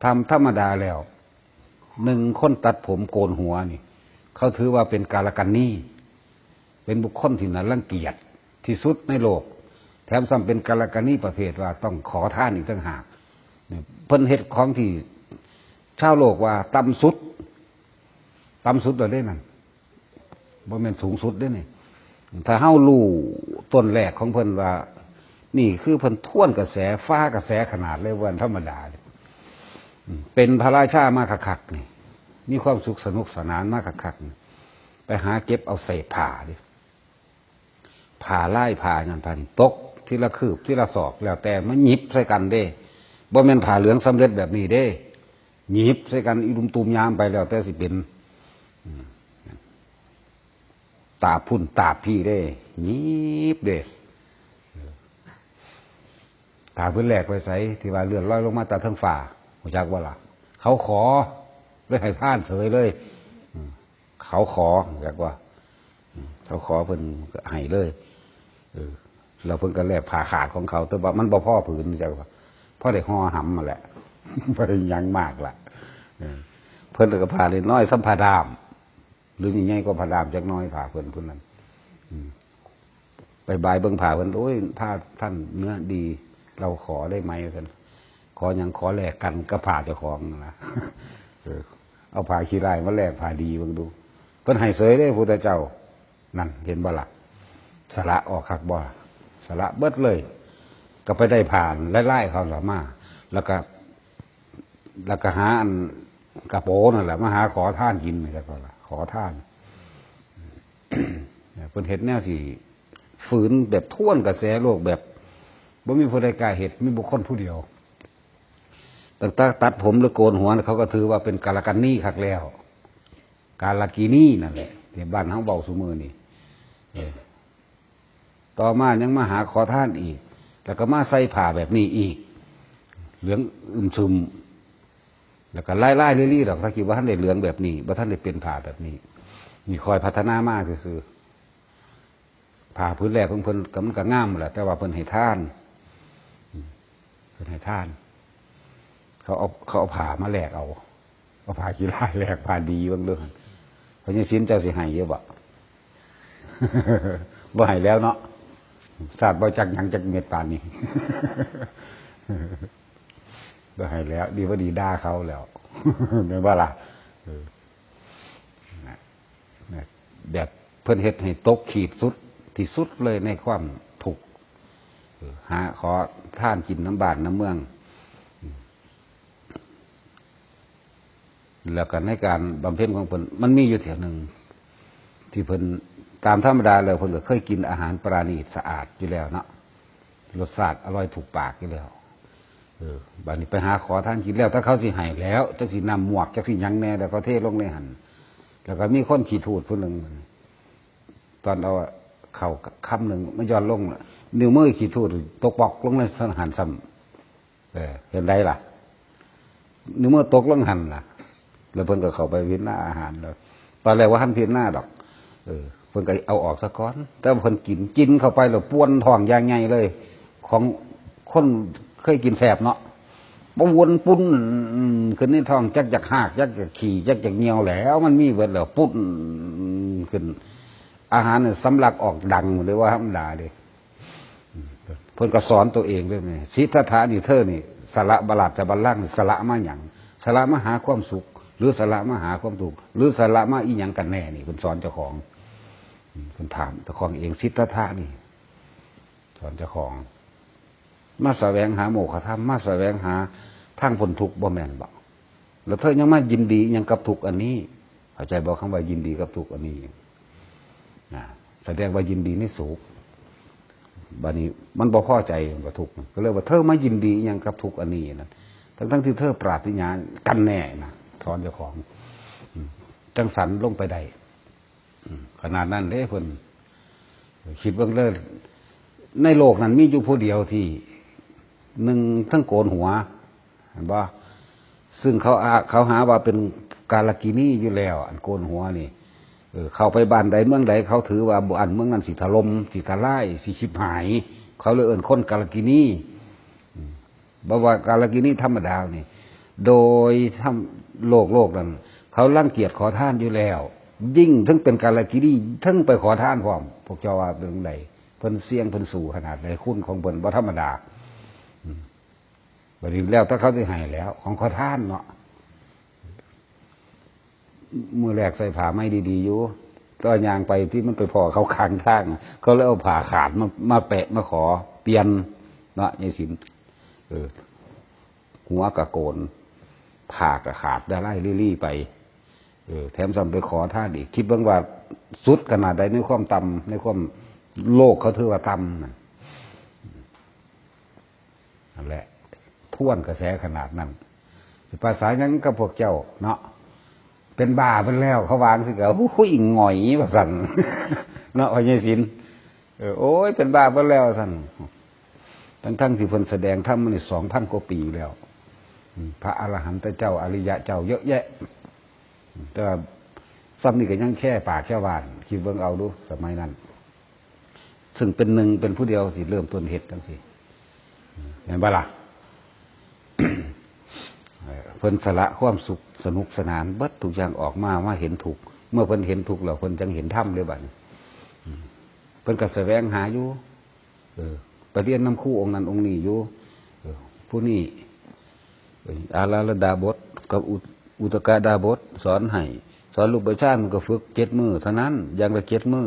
ຕາມທຳມະດາແລ້ວ ໜຶ່ງຄົນຕັດຜົມໂກນຫົວນີ້ ເຂົາຖືວ່າເປັນກາລະກັນນີ, ເປັນບຸກຄົນທີ່ໜ້າລັງກຽດທີ່ສຸດໃນໂລກ, ແຖມຊ້ຳເປັນກາລະກັນນີປະເພດວ່າຕ້ອງຂໍທານອີກຕ່າງຫາກ. ນີ້ເພິ່ນເຮັດຂອງທີ່ຊາວໂລກວ່າຕ່ຳສຸດ, ຕ່ຳສຸດແລ້ວເດ້ນັ້ນ. ບໍ່ແມ່ນສູງສຸດເດ້ນີ້. ຖ້າເຮົາຮູ້ຕົ້ນແລກຂອງເພິ່ນວ່າ ນີ້ຄືເພິ່ນທວນກະແສ ຟ້າກະແສຂະໜາດເລີຍ ບໍ່ທຳມະດາເດ້. ອືມ ເປັນພະລາຊາມາຄັກໆນີ້ ມີຄວາມສຸກສະໜຸກສະໜານມາຄັກໆນີ້ ໄປຫາເກັບເອົາເສດຜ້າເດ້. ຜ້າລາຍ ຜ້າຫຍັງ ຜ້ານີ້ຕົກທີລະຄືບທີລະສອກ ແລ້ວແຕ່ມາຫຍິບໃສ່ກັນເດ້. ບໍ່ແມ່ນຜ້າເຫຼືອງສຳເລັດແບບນີ້ເດ້. ຫຍິບໃສ່ກັນອີລຸມຕຸມຍາມໄປ ແລ້ວແຕ່ຊິເປັນ ອືມ ຕາບພຸ້ນຕາບພີ້ເດ້ ຫຍິບເດ້. ເອີ ຜ້າພື້ນແລກໄປໃສ ທີ່ວ່າເລື່ອນລອຍລົງມາແຕ່ເທິງຟ້າ ຮູ້ຈັກບໍ່ລະ? ເຂົາຂໍ ເລີຍໃຫ້ທານເສີຍເລີຍ. ອືມ ເຂົາຂໍ ຮູ້ຈັກບໍ່? ອືມ ເຂົາຂໍເພິ່ນໃຫ້ເລີຍ. ເອີ ແລ້ວເພິ່ນກໍແລກຜ້າຂາດຂອງເຂົາ ແຕ່ວ່າມັນບໍ່ພໍຜືນ ຮູ້ຈັກບໍ່? ພໍໄດ້ຫໍ່ຫຳຫັ້ນແຫຼະ ບໍ່ໄດ້ຫຍັງມາກລະ. ເອີ ເພິ່ນກໍຜ້ານ້ອຍໆ ສ່ຳຜ້າດ້າມ ຫຼືໃຫຍ່ກວ່າຜ້າດ້າມຈັກໜ້ອຍ ຜ້າເພິ່ນຜູ້ນັ້ນ. ອືມ ໄປບາຍເບິ່ງຜ້າເພິ່ນ ໂອ້ຍ ຜ້າທ່ານເນື້ອດີ ເຮົາຂໍໄດ້ໄໝ ວ່າຊັ້ນ. ຂໍຫຍັງ? ຂໍແລກກັນກັບຜ້າເຈົ້າຂອງນັ້ນນະ. ເອີ ເອົາຜ້າຂີ້ຮ້າຍມາແລກຜ້າດີເບິ່ງດູ ເພິ່ນໃຫ້ເສີຍເດ້ ພຸດທະເຈົ້າ. ນັ້ນ ເຫັນບໍ່ລະ? ສະຫຼະອອກຄັກບໍ່? ສະຫຼະເບິດເລີຍ. ກໍໄປໄດ້ຜ້າລາຍໆເຂົາລະມາ ແລ້ວກໍ ແລ້ວກໍຫາອັນກະໂປນັ້ນແຫຼະ ມາຫາຂໍທານກິນ ແມ່ນບໍ່ລະ? ຂໍທານ. ເພິ່ນເຮັດແນວຊິຝືນແບບທວນກະແສໂລກ ແບບບໍ່ມີຜູ້ໃດກ້າເຮັດ ມີບຸກຄົນຜູ້ດຽວ. ຕັ້ງແຕ່ຕັດຜົມ ຫຼື ໂກນຫົວ ເຂົາກໍຖືວ່າເປັນກາລະກັນນີຄັກແລ້ວ ກາລະກິນີນັ້ນແຫຼະ ທີ່ບ້ານເຮົາເວົ້າຊຸມື້ນີ້. ເອີ ຕໍ່ມາຍັງມາຫາຂໍທານອີກ ແລ້ວກໍມາໃສ່ຜ້າແບບນີ້ອີກ ເຫຼືອງອຶ້ມຊຶມ ແລ້ວກໍລາຍໆລີ່ໆດອກ ແຕ່ກີ້ບໍ່ທັນໄດ້ເຫຼືອງແບບນີ້ ບໍ່ທັນໄດ້ເປັນຜ້າແບບນີ້. ນີ້ຄ່ອຍພັດທະນາມາຊື່ໆ. ຜ້າຜືນແລກຂອງເພິ່ນກໍ ມັນກໍງາມແຫຼະ ແຕ່ວ່າເພິ່ນໃຫ້ທານ ເພິ່ນໃຫ້ທານ ເຂົາເອົາ ເຂົາເອົາຜ້າມາແລກເອົາ ເອົາຜ້າຂີ້ຮ້າຍແລກຜ້າດີເບິ່ງເດີ. ພໍ່ໃຫຍ່ສິນ ເຈົ້າຊິໃຫ້ຢູ່ບໍ່? ບໍ່ໃຫ້ແລ້ວເນາະ ຊາດບໍ່ຈັກຫຍັງຈັກເມັດປານນີ້ ບໍ່ໃຫ້ແລ້ວ. ດີບໍ່ດີດ່າເຂົາແລ້ວ ແມ່ນບໍ່ລະ? ເອີ ນະ ນະ ແບບເພິ່ນເຮັດໃຫ້ຕົກຂີດສຸດ ທີ່ສຸດເລີຍໃນຄວາມທຸກ ເອີ ຫາຂໍທານກິນນຳບ້ານນຳເມືອງ. ອືມ ແລ້ວກໍໃນການບຳເພັນຂອງເພິ່ນ ມັນມີຢູ່ເທື່ອໜຶ່ງ ທີ່ເພິ່ນ ຕາມທຳມະດາແລ້ວເພິ່ນກໍເຄີຍກິນອາຫານປະລານີດສະອາດຢູ່ແລ້ວເນາະ ລົດຊາດອະລ່ອຍຖືກປາກຢູ່ແລ້ວ. ເອີ ບາດນີ້ໄປຫາຂໍທານກິນແລ້ວ ແຕ່ເຂົາຊິໃຫ້ແລ້ວ ຈັກຊິນ້ຳໝວກ ຈັກຊິຫຍັງແດ່ ແລ້ວກໍເທລົງໃນຫັ້ນ. ແລ້ວກໍມີຄົນຂີ້ທູດຜູ້ໜຶ່ງ ຕອນເອົາເຂົ້າຄຳໜຶ່ງມາຢ່ອນລົງ ນິ້ວມືຂີ້ທູດຕົກປອກລົງໃນຫັ້ນຊ້ຳ. ເອີ ເຫັນໄດ້ລະ? ນິ້ວມືຕົກລົງຫັ້ນລະ ແລ້ວເພິ່ນກໍເຂົ້າໄປພິຈາລະນາອາຫານແລ້ວ ຕອນແລກບໍ່ທັນພິຈາລະນາດອກ. ເອີ ເພິ່ນກໍເອົາອອກສາກ່ອນ ແຕ່ວ່າເພິ່ນກິນ ກິນເຂົ້າໄປແລ້ວປວນທ້ອງຢ່າງໃຫຍ່ເລີຍ ຂອງຄົນເຄີຍກິນແຊບເນາະ ປວນປຸ້ນຂຶ້ນໃນທ້ອງ ຈັກຢາກຮາກ ຈັກຢາກຂີ້ ຈັກຢາກຍ່ຽວແຫຼະ ມັນມີເບິດແລ້ວ ປຸ້ນຂຶ້ນ ອາຫານນີ້ສຳລັກອອກດັງເລີຍ ບໍ່ທຳມະດາເດ້. ເພິ່ນກໍສອນຕົວເອງເລີຍ ສິດທັດຖະນີ້ ເທີນີ້ສະຫຼະບາລາຊະບັນລັງ ສະຫຼະມາຫຍັງ? ສະຫຼະມາຫາຄວາມສຸກ ຫຼື ສະຫຼະມາຫາຄວາມທຸກ ຫຼື ສະຫຼະມາອີຫຍັງກັນແນ່ນີ້? ເພິ່ນສອນເຈົ້າຂອງ ເພິ່ນຖາມເຈົ້າຂອງເອງ ສິດທັດຖະນີ້ ສອນເຈົ້າຂອງ ມາສະແຫວງຫາໂມກຂະທຳ ມາສະແຫວງຫາທາງພົ້ນທຸກບໍ່ແມ່ນບໍ? ແລ້ວເທີຍັງມາຍິນດີອີຫຍັງກັບທຸກອັນນີ້? ເຂົ້າໃຈບໍ່? ຄຳວ່າຍິນດີກັບທຸກອັນນີ້ ນະ ສະແດງວ່າຍິນດີໃນສຸກ ບາດນີ້ມັນບໍ່ພໍໃຈກັບທຸກ ກໍເລີຍວ່າເທີມາຍິນດີອີຫຍັງກັບທຸກອັນນີ້ນັ້ນ ທັງໆທີ່ເທີປາດຖະໜາກັນແນ່ນະ ສອນເຈົ້າຂອງ ອືມ ຈັ່ງສັນລົງໄປໄດ້. ອືມ ຂະໜາດນັ້ນເດ້ເພິ່ນ ຄິດເບິ່ງເດີ ໃນໂລກນັ້ນມີຢູ່ຜູ້ດຽວທີ່ ໜຶ່ງ ທັງໂກນຫົວ ເຫັນບໍ່? ຊຶ່ງເຂົາອາ ເຂົາຫາວ່າເປັນກາລະກິນີຢູ່ແລ້ວ ອັນໂກນຫົວນີ້ ເອີ ເຂົ້າໄປບ້ານໃດເມືອງໃດ ເຂົາຖືວ່າບ້ານເມືອງນັ້ນຊິຖະຫຼົ່ມ ຊິທະລາຍ ຊິຊິບຫາຍ ເຂົາເລີຍເອີ້ນຄົນກາລະກິນີ. ອືມ ບໍ່ວ່າກາລະກິນີທຳມະດານີ້ ໂດຍທຳໂລກ ໂລກນັ້ນ ເຂົາລັງກຽດຂໍທານຢູ່ແລ້ວ ຍິ່ງເຖິງເປັນກາລະກິນີ ເຖິງໄປຂໍທານພ້ອມ. ພວກເຈົ້າວ່າເປັນຈັ່ງໃດ? ເພິ່ນສ່ຽງ ເພິ່ນສູ້ຂະໜາດໃດ? ຄຸນຂອງເພິ່ນບໍ່ທຳມະດາ. ອືມ ບັດນີ້ແລ້ວແຕ່ເຂົາຊິໃຫ້ແລ້ວ ຂອງຂໍທານເນາະ. ມື້ແລກໃສ່ຜ້າໃໝ່ດີໆຢູ່ ແຕ່ວ່າຍ່າງໄປທີ່ມັນໄປພໍ້ເຂົາຂ້າງທາງ ເຂົາເລີຍເອົາຜ້າຂາດມາ ມາແປະ ມາຂໍປ່ຽນເນາະ ຍາຍສິນ. ເອີ ຫົວກະໂກນ ຜ້າກະຂາດ ດາລາຍລີ່ໆໄປ. ເອີ ແຖມຊ້ຳໄປຂໍທານອີກ. ຄິດເບິ່ງວ່າສຸດຂະໜາດໃດໃນຄວາມຕ່ຳ ໃນຄວາມໂລກເຂົາຖືວ່າຕ່ຳນັ້ນ. ນັ້ນແຫຼະ ທວນກະແສຂະໜາດນັ້ນ ຊິປາສາຫຍັງກັບພວກເຈົ້າເນາະ ເປັນບ້າເບິດແລ້ວ ເຂົາວ່າຈັ່ງຊີ້ກະ ໂອ້ຍ ຫງອຍ ວ່າຊັ້ນເນາະ ພໍ່ໃຫຍ່ສິນ. ເອີ ໂອ້ຍ ເປັນບ້າເບິດແລ້ວ ວ່າຊັ້ນ ທັງໆທີ່ເພິ່ນສະແດງທຳມານີ້ສອງພັນກວ່າປີແລ້ວ ອືມ ພະອະລະຫັນຕະເຈົ້າ ອະລິຍະເຈົ້າເຍາະແຍະ ແຕ່ວ່າຊ່ຳນີ້ກໍຍັງແຄ່ປາກແຄ່ຫວ່ານ ຄິດເບິ່ງເອົາດູ ສະໄໝນັ້ນ ຊຶ່ງເປັນໜຶ່ງ ເປັນຜູ້ດຽວທີ່ເລີ່ມຕົ້ນເຮັດຈັ່ງຊີ້ ແມ່ນບໍ່ລະ? ເອີ ເພິ່ນສະຫຼະຄວາມສຸກສະໜຸກສະໜານເບິດທຸກຢ່າງອອກມາ ມາເຫັນທຸກ. ເມື່ອເພິ່ນເຫັນທຸກແລ້ວ ເພິ່ນຈັ່ງເຫັນທຳເດ້ບາດນີ້. ເພິ່ນກໍສະແຫວງຫາຢູ່ ເອີ ໄປຮຽນນຳຄູອົງນັ້ນອົງນີ້ຢູ່ ເອີ ຜູ້ນີ້ ເອີ ອາລາລະດາບົດກັບອຸ ອຸຕະກະດາບົດສອນໃຫ້ ສອນຮູບປະຊານ ມັນກໍຝຶກເຈັດມື້ເທົ່ານັ້ນ ຢ່າງລະເຈັດມື້.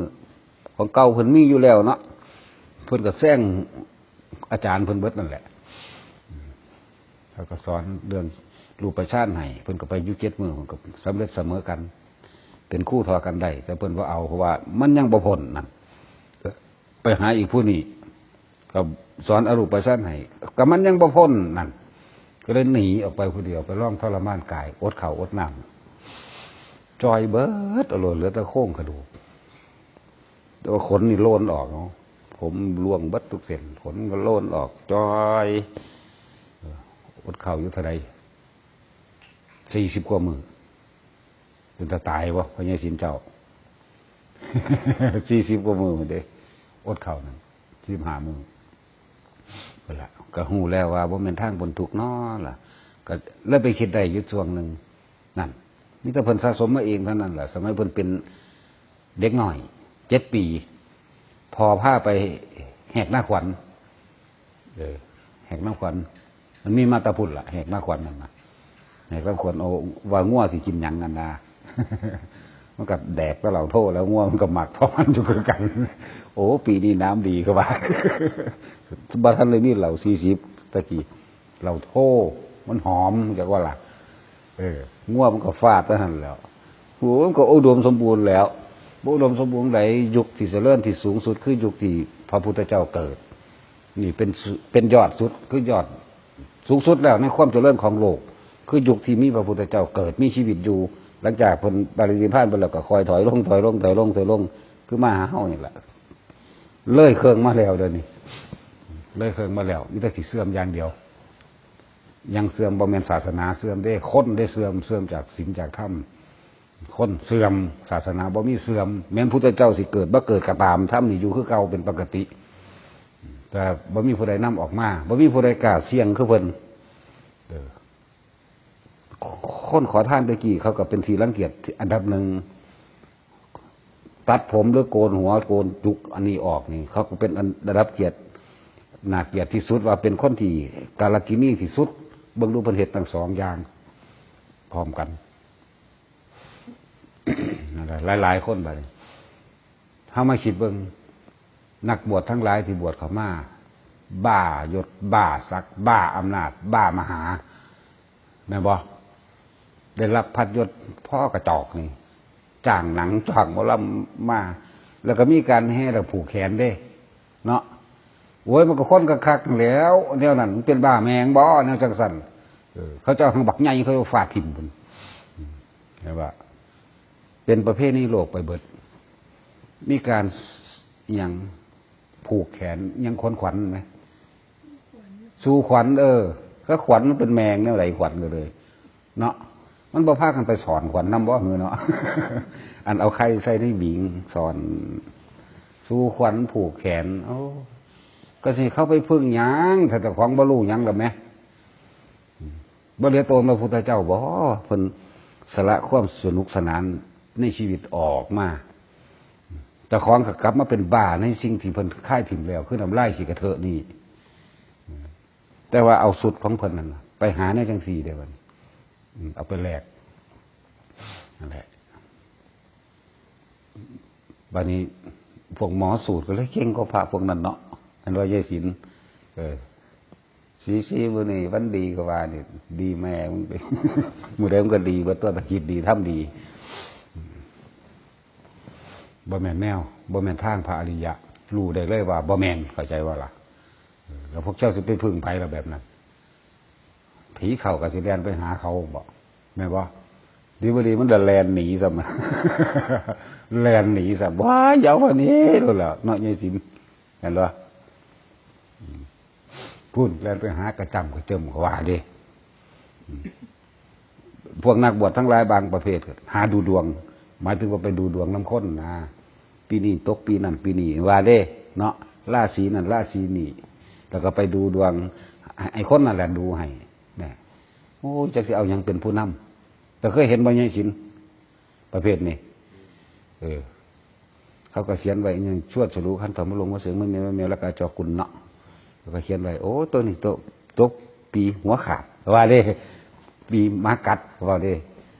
ຂອງເກົ່າເພິ່ນມີຢູ່ແລ້ວເນາະ ເພິ່ນກໍແຊງອາຈານເພິ່ນເບິດນັ້ນແຫຼະ. ເຂົາກໍສອນເລື່ອງຮູບປະຊານໃຫ້ ເພິ່ນກໍໄປຢູ່ເຈັດມື້ ເພິ່ນກໍສຳເລັດສະເໝີກັນ ເປັນຄູທໍ່ກັນໄດ້ ແຕ່ເພິ່ນບໍ່ເອົາ ເພາະວ່າມັນຍັງບໍ່ພົ້ນນັ້ນ. ໄປຫາອີກຜູ້ນີ້ ກໍສອນອະຮູບປະຊານໃຫ້ ກໍມັນຍັງບໍ່ພົ້ນນັ້ນ ກໍເລີຍໜີອອກໄປຜູ້ດຽວ ໄປລອງທໍລະມານກາຍ ອົດເຂົ້າອົດນ້ຳ ຈ່ອຍເບິດເອົາໂລດ ເຫຼືອແຕ່ໂຄງກະດູກ ແຕ່ວ່າຂົນນີ້ໂລນອອກເນາະ ຜົມລ່ວງເບິດທຸກເສັ້ນ ຂົນກໍໂລນອອກ ຈ່ອຍ ເອີ ອົດເຂົ້າຢູ່ເທົ່າໃດ? ສີ່ສິບກວ່າມື້. ເປັນຕາຕາຍບໍ່ ພໍ່ໃຫຍ່ສິນເຈົ້າ? ສີ່ສິບກວ່າມື້ພຸ້ນເດ້ ອົດເຂົ້ານັ້ນ ສິບຫ້າມື້ພຸ້ນລະ ກໍຮູ້ແລ້ວວ່າບໍ່ແມ່ນທາງພົ້ນທຸກເນາະລະ ກໍເລີຍໄປຄິດໄດ້ຢູ່ຊ່ວງໜຶ່ງນັ້ນ. ມີແຕ່ເພິ່ນສະສົມມາເອງເທົ່ານັ້ນລະ ສະໄໝເພິ່ນເປັນເດັກນ້ອຍເຈັດປີ ພໍ່ພາໄປແຫກນາຂວັນ ເອີ ແຫກນາຂວັນ ມັນມີມາແຕ່ພຸ້ນລະ ແຫກນາຂວັນນັ້ນນະ ແຫກນາຂວັນ ເອົາວ່າງົວຊິກິນຫຍັງຫັ້ນນະ ມັນກໍແດກແຕ່ເຫຼົ້າໂທແລ້ວ ງົວມັນກໍມັກຂອງມັນຢູ່ຄືກັນ. ໂອ້ ປີນີ້ນ້ຳດີ ເຂົາວ່າ ບໍ່ທັນໄດ້ມີເຫຼົ້າສີ່ສິບ ຕະກີ້ ເຫຼົ້າໂທ ມັນຫອມ ຈັກວ່າລະ ເອີ ງົວມັນກໍຟາດເທົ່ານັ້ນແຫຼ້ວ. ໂອ້ ມັນກໍອຸດົມສົມບູນແລ້ວ ບໍ່ອຸດົມສົມບູນໃດ ຍຸກທີ່ຈະເລີນທີ່ສູງສຸດ ຄືຍຸກທີ່ພະພຸດທະເຈົ້າເກີດ. ນີ້ເປັນ ເປັນຍອດສຸດ ຄືຍອດສູງສຸດແລ້ວໃນຄວາມຈະເລີນຂອງໂລກ ຄືຍຸກທີ່ມີພະພຸດທະເຈົ້າເກີດ ມີຊີວິດຢູ່. ຫຼັງຈາກເພິ່ນປະລິນິບພານໄປແລ້ວ ກໍຄ່ອຍຖອຍລົງ ຖອຍລົງ ຖອຍລົງ ຖອຍລົງ ຄືມາຫາເຮົານີ້ແຫຼະ. ເລີຍເຄິ່ງມາແລ້ວ ດຽວນີ້ເລີຍເຄິ່ງມາແລ້ວ ມີແຕ່ຊິເສື່ອມຢ່າງດຽວ. ຍັງເສື່ອມ ບໍ່ແມ່ນສາສະໜາເສື່ອມເດ້ ຄົນເດ້ເສື່ອມ ເສື່ອມຈາກສິນຈາກທຳ. ຄົນເສື່ອມ ສາສະໜາບໍ່ມີເສື່ອມ. ແມ່ນພຸດທະເຈົ້າຊິເກີດບໍ່ເກີດກໍຕາມ ທຳນີ້ຢູ່ຄືເກົ່າເປັນປົກກະຕິ ແຕ່ບໍ່ມີຜູ້ໃດນຳອອກມາ ບໍ່ມີຜູ້ໃດກ້າສ່ຽງຄືເພິ່ນ. ເອີ ຄົນຂໍທານແຕ່ກີ້ເຂົາກໍເປັນທີ່ລັງກຽດອັນດັບໜຶ່ງ. ຕັດຜົມ ຫຼື ໂກນຫົວ ໂກນຈຸກອັນນີ້ອອກນີ້ ເຂົາກໍເປັນອັນໄດ້ຮັບກຽດ ໜ້າກຽດທີ່ສຸດ ວ່າເປັນຄົນທີ່ກາລະກິນີທີ່ສຸດ. ເບິ່ງດູເພິ່ນເຮັດທັງສອງຢ່າງພ້ອມກັນ. ນັ້ນແຫຼະ ຫຼາຍໆຄົນບາດນີ້ ເຮົາມາຄິດເບິ່ງ ນັກບວດທັງຫຼາຍທີ່ບວດເຂົ້າມາ ບ້າຍົດ ບ້າສັກ ບ້າອຳນາດ ບ້າມະຫາ ແມ່ນບໍ່? ໄດ້ຮັບພັດຍົດພໍກະຈອກນີ້ ຈ້າງໜັງຈ້າງໝໍລຳມາ ແລ້ວກໍມີການແຫ່ແລ້ວຜູກແຂນເດ້ເນາະ. ໂອ້ຍ ມັນກໍຄົນຄັກໆຫັ້ນແຫຼ້ວ ແນວນັ້ນມັນເປັນບ້າແມ່ງບໍ່ ແນວຈັ່ງຊັ້ນ. ເອີ ເຂົາເຈົ້າຫັ້ນບັກໃຫຍ່ ເຂົາເຈົ້າຟາດຖິ້ມພຸ້ນ. ເຫັນວ່າເປັນປະເພນີໂລກໄປເບິດ ມີການ ອີ່ຫຍັງ ຜູກແຂນ ຫຍັງ ຂວັນຂວັນແມ ສູ່ຂວັນ. ເອີ ຖ້າຂວັນມັນເປັນແມງແນວໃດ ຂວັນກໍເລີຍເນາະ ມັນບໍ່ພາກັນໄປສອນຂວັນນຳບໍ່ ເອີເນາະ? ອັນເອົາໄຂ່ໃສ່ໃນບິງ ສອນສູ່ຂວັນຜູກແຂນ. ໂອ້ ກໍຊິເຂົ້າໄປເພິ່ງຫຍັງ ຖ້າເຈົ້າຂອງບໍ່ຮູ້ຫຍັງລະແມ. ບໍ່ເຫຼືອໂຕນພະພຸດທະເຈົ້າບໍ? ເພິ່ນສະຫຼະຄວາມສະໜຸກສະໜານໃນຊີວິດອອກມາ ເຈົ້າຂອງກໍກັບມາເປັນບ້າໃນສິ່ງທີ່ເພິ່ນຄາຍຖິ້ມແລ້ວ ຄືນ້ຳລາຍຂີ້ກະເທີະນີ້. ແຕ່ວ່າເອົາຊຸດຂອງເພິ່ນນັ້ນໄປຫາແນວຈັ່ງຊີ້ເດ້ບັດນີ້ ເອົາໄປແລກ ນັ້ນແຫຼະ. ບາດນີ້ພວກໝໍສູດກໍເລີຍເກັ່ງກວ່າພະພວກນັ້ນເນາະ ແມ່ນບໍ່ຍາຍສິນ? ເອີ ສີໆ ມື້ນີ້ວັນດີກໍວ່ານີ້ ດີແມ່ມຶງ ມື້ໃດມັນກໍດີເບິດຕົວະ ຄິດດີທຳດີ. ບໍ່ແມ່ນແນວ ບໍ່ແມ່ນທາງພະອະລິຍະ ຮູ້ໄດ້ເລີຍວ່າບໍ່ແມ່ນ ເຂົ້າໃຈບໍ່ລະ? ເອີ ແລ້ວພວກເຈົ້າຊິໄປເພິ່ງໃຜລະແບບນັ້ນ? ຜີເຂົ້າກໍຊິແລ່ນໄປຫາເຂົາບໍ ແມ່ນບໍ່? ດີບໍ່ດີມັນລະແລ່ນໜີຊ້ຳ ແລ່ນໜີຊ້ຳ. ວ້າຍ ຢ່າເອົາອັນນີ້ໂລດແຫຼ້ວເນາະ ຍາຍສິນ ແມ່ນບໍ່? ອືມ ພຸ້ນແລ່ນໄປຫາກະຈ້ຳກະເຈິມ ເຂົາວ່າເດ້. ອືມ ພວກນັກບວດທັງຫຼາຍບາງປະເພດກໍຫາດູດວງ ໝາຍເຖິງວ່າໄປດູດວງນຳຄົນນະ ປີນີ້ຕົກປີນັ້ນປີນີ້ວ່າເດ້ເນາະ ລາສີນັ້ນລາສີນີ້ ແລ້ວກໍໄປດູດວງ ໃຫ້ຄົນນັ້ນແຫຼະດູໃຫ້ນະ. ໂອ້ຍ ຈັກຊິເອົາຫຍັງເປັນຜູ້ນຳ. ເຈົ້າເຄີຍເຫັນບໍ່ ຍາຍສິນ ປະເພດນີ້? ເອີ ເຂົາກໍຂຽນໄວ້ຫຍັງ ຊວດສະຫຼູ ຄັນເຂົ້າມາລົງມາເສີງ ມາແມວ ແມວ ແລ້ວກໍເຈົ້າກຸນເນາະ ເຂົາກໍຂຽນໄວ້ ໂອ້ ໂຕນີ້ໂຕ ຕົກປີຫົວຂາດ ວ່າເດ້ ປີໝາກັດ ວ່າເດ້.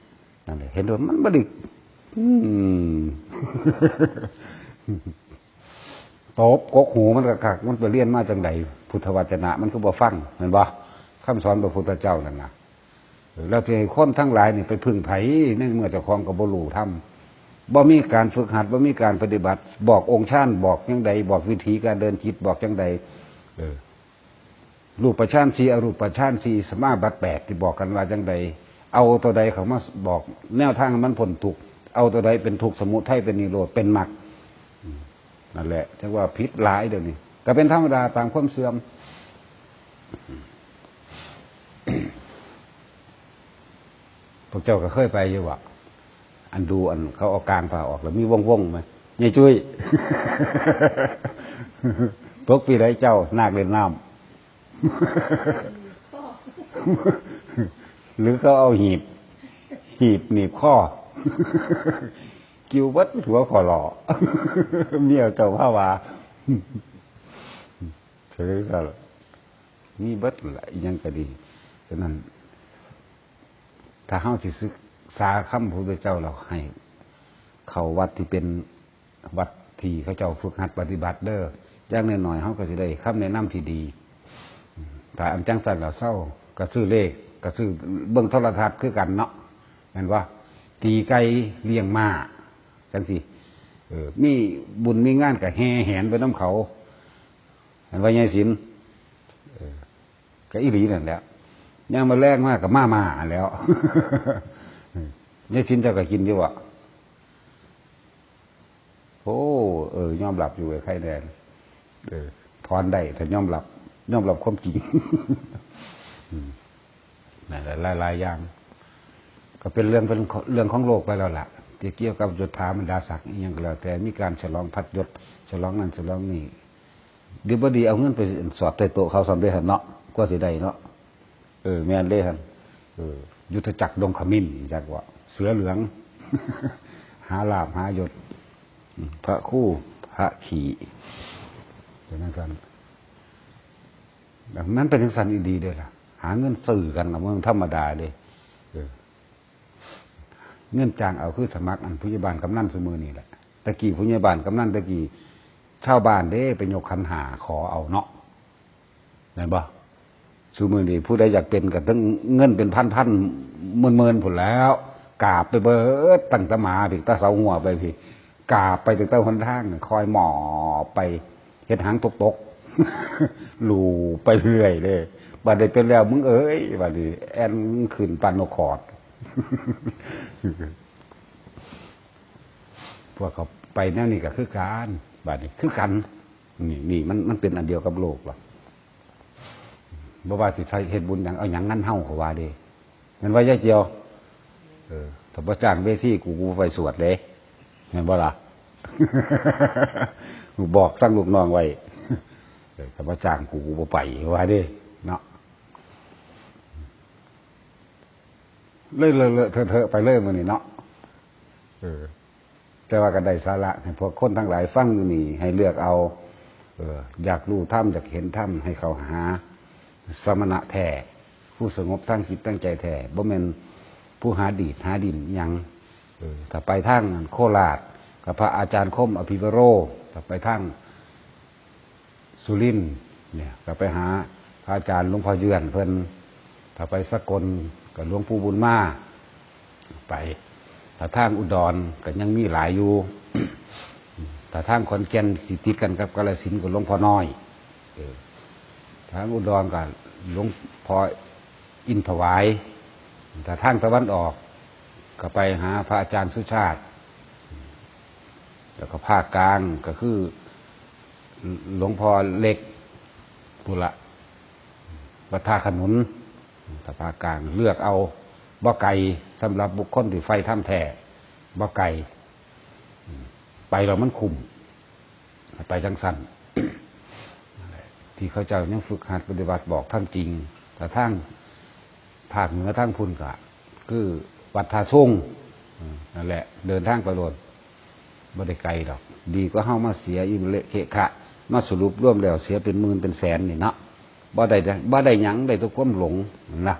ນັ້ນແຫຼະ ເຫັນວ່າມັນບໍ່ໄດ້ ອືມ ຕົບກົກຫູມັນກະຄັກ ມັນໄປຮຽນມາຈັ່ງໃດ ພຸດທະວະຈະນະ ມັນຄືບໍ່ຟັງ ແມ່ນບໍ່? ຄຳສອນພະພຸດທະເຈົ້ານັ້ນນະ. ແລ້ວຊິໃຫ້ຄົນທັງຫຼາຍນີ້ໄປເພິ່ງໃຜ ໃນເມື່ອເຈົ້າຂອງກໍບໍ່ຮູ້ທຳ ບໍ່ມີການຝຶກຫັດ ບໍ່ມີການປະຕິບັດ ບອກອົງຊານ ບອກຈັ່ງໃດ ບອກວິທີການເດີນຈິດ ບອກຈັ່ງໃດ ເອີ ຮູບປະຊານສີ່ ອະຮູບປະຊານສີ່ ສະມາບັດແປດ ທີ່ບອກກັນວ່າຈັ່ງໃດ ເອົາຕົວໃດເຂົ້າມາບອກແນວທາງໃຫ້ມັນພົ້ນທຸກ ເອົາຕົວໃດເປັນທຸກ ສະມຸໄທ ເປັນນິໂຣດ ເປັນມັກ. ອືມ ນັ້ນແຫຼະ ຈັກວ່າຜິດຫຼາຍດຽວນີ້ ກໍເປັນທຳມະດາຕາມຄວາມເສື່ອມ. ພວກເຈົ້າກໍເຄີຍໄປຢູ່ບໍ່? ອັນດູ ອັນເຂົາເອົາກາງຜ້າອອກ ແລ້ວມີວົງໆ ແມ່ນ ຍາຍຈຸ້ຍ ຕົກປີໃດເຈົ້າ ນາກເຫຼັ້ນນ້ຳ ຫຼືເຂົາເອົາຫີບ ຫີບໜີບຄໍ ກິວເບິດຫົວຂໍ້ລໍ້ ເມຍເຈົ້າພາວ່າ ເອີ ຊັ້ນລະ ມີເບິດລະ ອີ່ຫຍັງກໍດີ. ສະນັ້ນ ຖ້າເຮົາຊິສຶກສາຄຳພະພຸດທະເຈົ້າ ແລ້ວໃຫ້ເຂົ້າວັດທີ່ເປັນວັດທີ່ເຂົາເຈົ້າຝຶກຫັດປະຕິບັດເດີ ຢ່າງໜ້ອຍໆ ເຮົາກໍຊິໄດ້ຄຳແນະນຳທີ່ດີ. ຖ້າອັນຈັ່ງຊັ້ນແລ້ວເຊົາ ກໍຊື້ເລກ ກໍຊື້ເບິ່ງໂທລະທັດຄືກັນເນາະ ແມ່ນບໍ່? ຕີໄກ່ລ້ຽງມ້າ ຈັ່ງຊີ້ ເອີ ມີບຸນມີງານກໍແຫ່ແຫນໄປນຳເຂົາ ແມ່ນບໍ່ຍາຍສິນ? ເອີ ກໍອີ່ຫຼີນັ້ນແຫຼະ ຍາມມື້ແລງມາກໍມາມ່າຫັ້ນແຫຼ້ວ. ຍາຍສິນເຈົ້າກໍກິນຢູ່ບໍ່? ໂອ້ ເອີ ຍອມຮັບຢູ່ເວີຍ ໄຄແດ່. ເອີ ຖອນໄດ້ ຖ້າຍອມຮັບ ຍອມຮັບຄວາມຈິງ. ອືມ ນັ້ນແຫຼະ ຫຼາຍໆຢ່າງ ກໍເປັນເລື່ອງ ເປັນເລື່ອງຂອງໂລກໄປແລ້ວລະ ທີ່ກ່ຽວກັບຍົດຖາບັນດາສັກອີ່ຫຍັງກໍແລ້ວແຕ່ ມີການສະຫຼອງພັດຍົດ ສະຫຼອງນັ້ນສະຫຼອງນີ້ ດີບໍ່ດີເອົາເງິນໄປສອດໃຕ້ໂຕະເຂົາຊ້ຳເດ້ຫັ້ນເນາະ ກວ່າຊິໄດ້ເນາະ. ເອີ ແມ່ນເດ້ຫັ້ນ ເອີ ຍຸດທະຈັກດົງຂະມິນ ຈັກວ່າເສືອເຫຼືອງ ຫາລາບຫາຍົດ ອືມ ພະຄູພະຂີ້ ເປັນຈັ່ງຊັ້ນ ມັນເປັນຈັ່ງຊັ້ນອີ່ຫຼີເດ້ລະ ຫາເງິນຊື້ກັນນະ ມັນທຳມະດາເດ້. ເອີ ເງິນຈ້າງເອົາ ຄືສະໝັກອັນຜູ້ໃຫຍ່ບ້ານກຳນັນຊຸມື້ນີ້ແຫຼະ. ແຕ່ກີ້ຜູ້ໃຫຍ່ບ້ານກຳນັນແຕ່ກີ້ ຊາວບ້ານເດ້ໄປຍົກຂັນຫ້າຂໍເອົາເນາະ ແມ່ນບໍ່? ຊຸມື້ນີ້ຜູ້ໃດຢາກເປັນກໍເຖິງເງິນເປັນພັນໆ ໝື່ນໆ ພຸ້ນແລ້ວ ກາບໄປເບີດ ຕັ້ງແຕ່ໝາພີ້ ແຕ່ເສົາຫົວໄປພີ້ ກາບໄປຕັ້ງແຕ່ຫົນທາງ ຄ່ອຍໝອບໄປ ເຮັດຫາງຕົກໆ ລູບໄປເລື້ອຍເດ້. ບາດນີ້ເປັນແລ້ວ ມຶງເອີຍ ບາດນີ້ແອ່ນຂຶ້ນປານນົກຂອດ. ພວກເຂົາໄປແນວນີ້ກໍຄືກັນ ບາດນີ້ຄືກັນ. ນີ້ ນີ້ມັນ ມັນເປັນອັນດຽວກັບໂລກລະ ບໍ່ວ່າຊິໃຊ້ເຮັດບຸນຫຍັງ ເອົາຫຍັງງານເຮົາ ເຂົາວ່າເດ້ ແມ່ນວ່າຍາຍຈຽວ? ເອີ ຖ້າບໍ່ຈ້າງເວທີ ກູ ກູບໍ່ໄປສວດເດ້ ແມ່ນບໍ່ລະ? ບອກສັ່ງລູກນ້ອງໄວ້ ເອີ ຖ້າບໍ່ຈ້າງ ກູ ກູບໍ່ໄປ ວ່າເດ້ເນາະ. ເລີຍເລາະເທາະໄປເລີຍມື້ນີ້ເນາະ ເອີ ແຕ່ວ່າກໍໄດ້ສາລະໃຫ້ພວກຄົນທັງຫຼາຍຟັງຢູ່ນີ້ ໃຫ້ເລືອກເອົາ ເອີ ຢາກຮູ້ທຳ ຢາກເຫັນທຳ ໃຫ້ເຂົ້າຫາສະມະນະແທ້ ຜູ້ສະຫງົບທາງຈິດທາງໃຈແທ້ ບໍ່ແມ່ນຜູ້ຫາດີດຫາດິນຫຍັງ. ເອີ ຖ້າໄປທາງໂຄລາດ ກໍພະອາຈານຄົມ ອະພິວະໂຣ ຖ້າໄປທາງ ສຸລິນເນຍ ກໍໄປຫາພະອາຈານຫຼວງພໍ່ເຍືອນເພິ່ນ, ຖ້າໄປສະກົນກໍຫຼວງປູ່ບຸນມາ ໄປ, ຖ້າທາງອຸດອນກໍຍັງມີຫຼາຍຢູ່, ຖ້າທາງຂອນແກ່ນທີ່ຕິດກັນກັບກາລະສິນກໍຫຼວງພໍ່ນ້ອຍ, ເອີ ທາງອຸດອນກໍຫຼວງພໍ່ອິນຖວາຍ, ຖ້າທາງຕາເວັນອອກກໍໄປຫາພະອາຈານສຸຊາດ. ແລ້ວກໍພາກກາງກໍຄືຫຼວງພໍ່ເລັກພຸ້ນລະ ວັດທ່າຂະໜຸນ. ຖ້າພາກກາງເລືອກເອົາ ບໍ່ໄກ ສຳລັບບຸກຄົນທີ່ໃຝ່ທຳແທ້ ບໍ່ໄກ ໄປແລ້ວມັນຄຸ້ມ ໃຫ້ໄປຈັ່ງຊັ້ນ ທີ່ເຂົາເຈົ້າຍັງຝຶກຫັດປະຕິບັດບອກທຳຈິງ. ແຕ່ທາງພາກເໜືອທາງພຸ້ນກະຄືວັດທ່າຊຸງ ເອີ ນັ້ນແຫຼະ ເດີນທາງໄປໂລດ ບໍ່ໄດ້ໄກດອກ. ດີກວ່າເຮົາມາເສຍອີ່ເລະເຄະຄະ ມາສະຫຼຸບລວມແລ້ວເສຍເປັນໝື່ນເປັນແສນນີ້ເນາະ. ບໍ່ໄດ້ ບໍ່ໄດ້ຫຍັງ ໄດ້ແຕ່ຄວາມຫຼົງນະ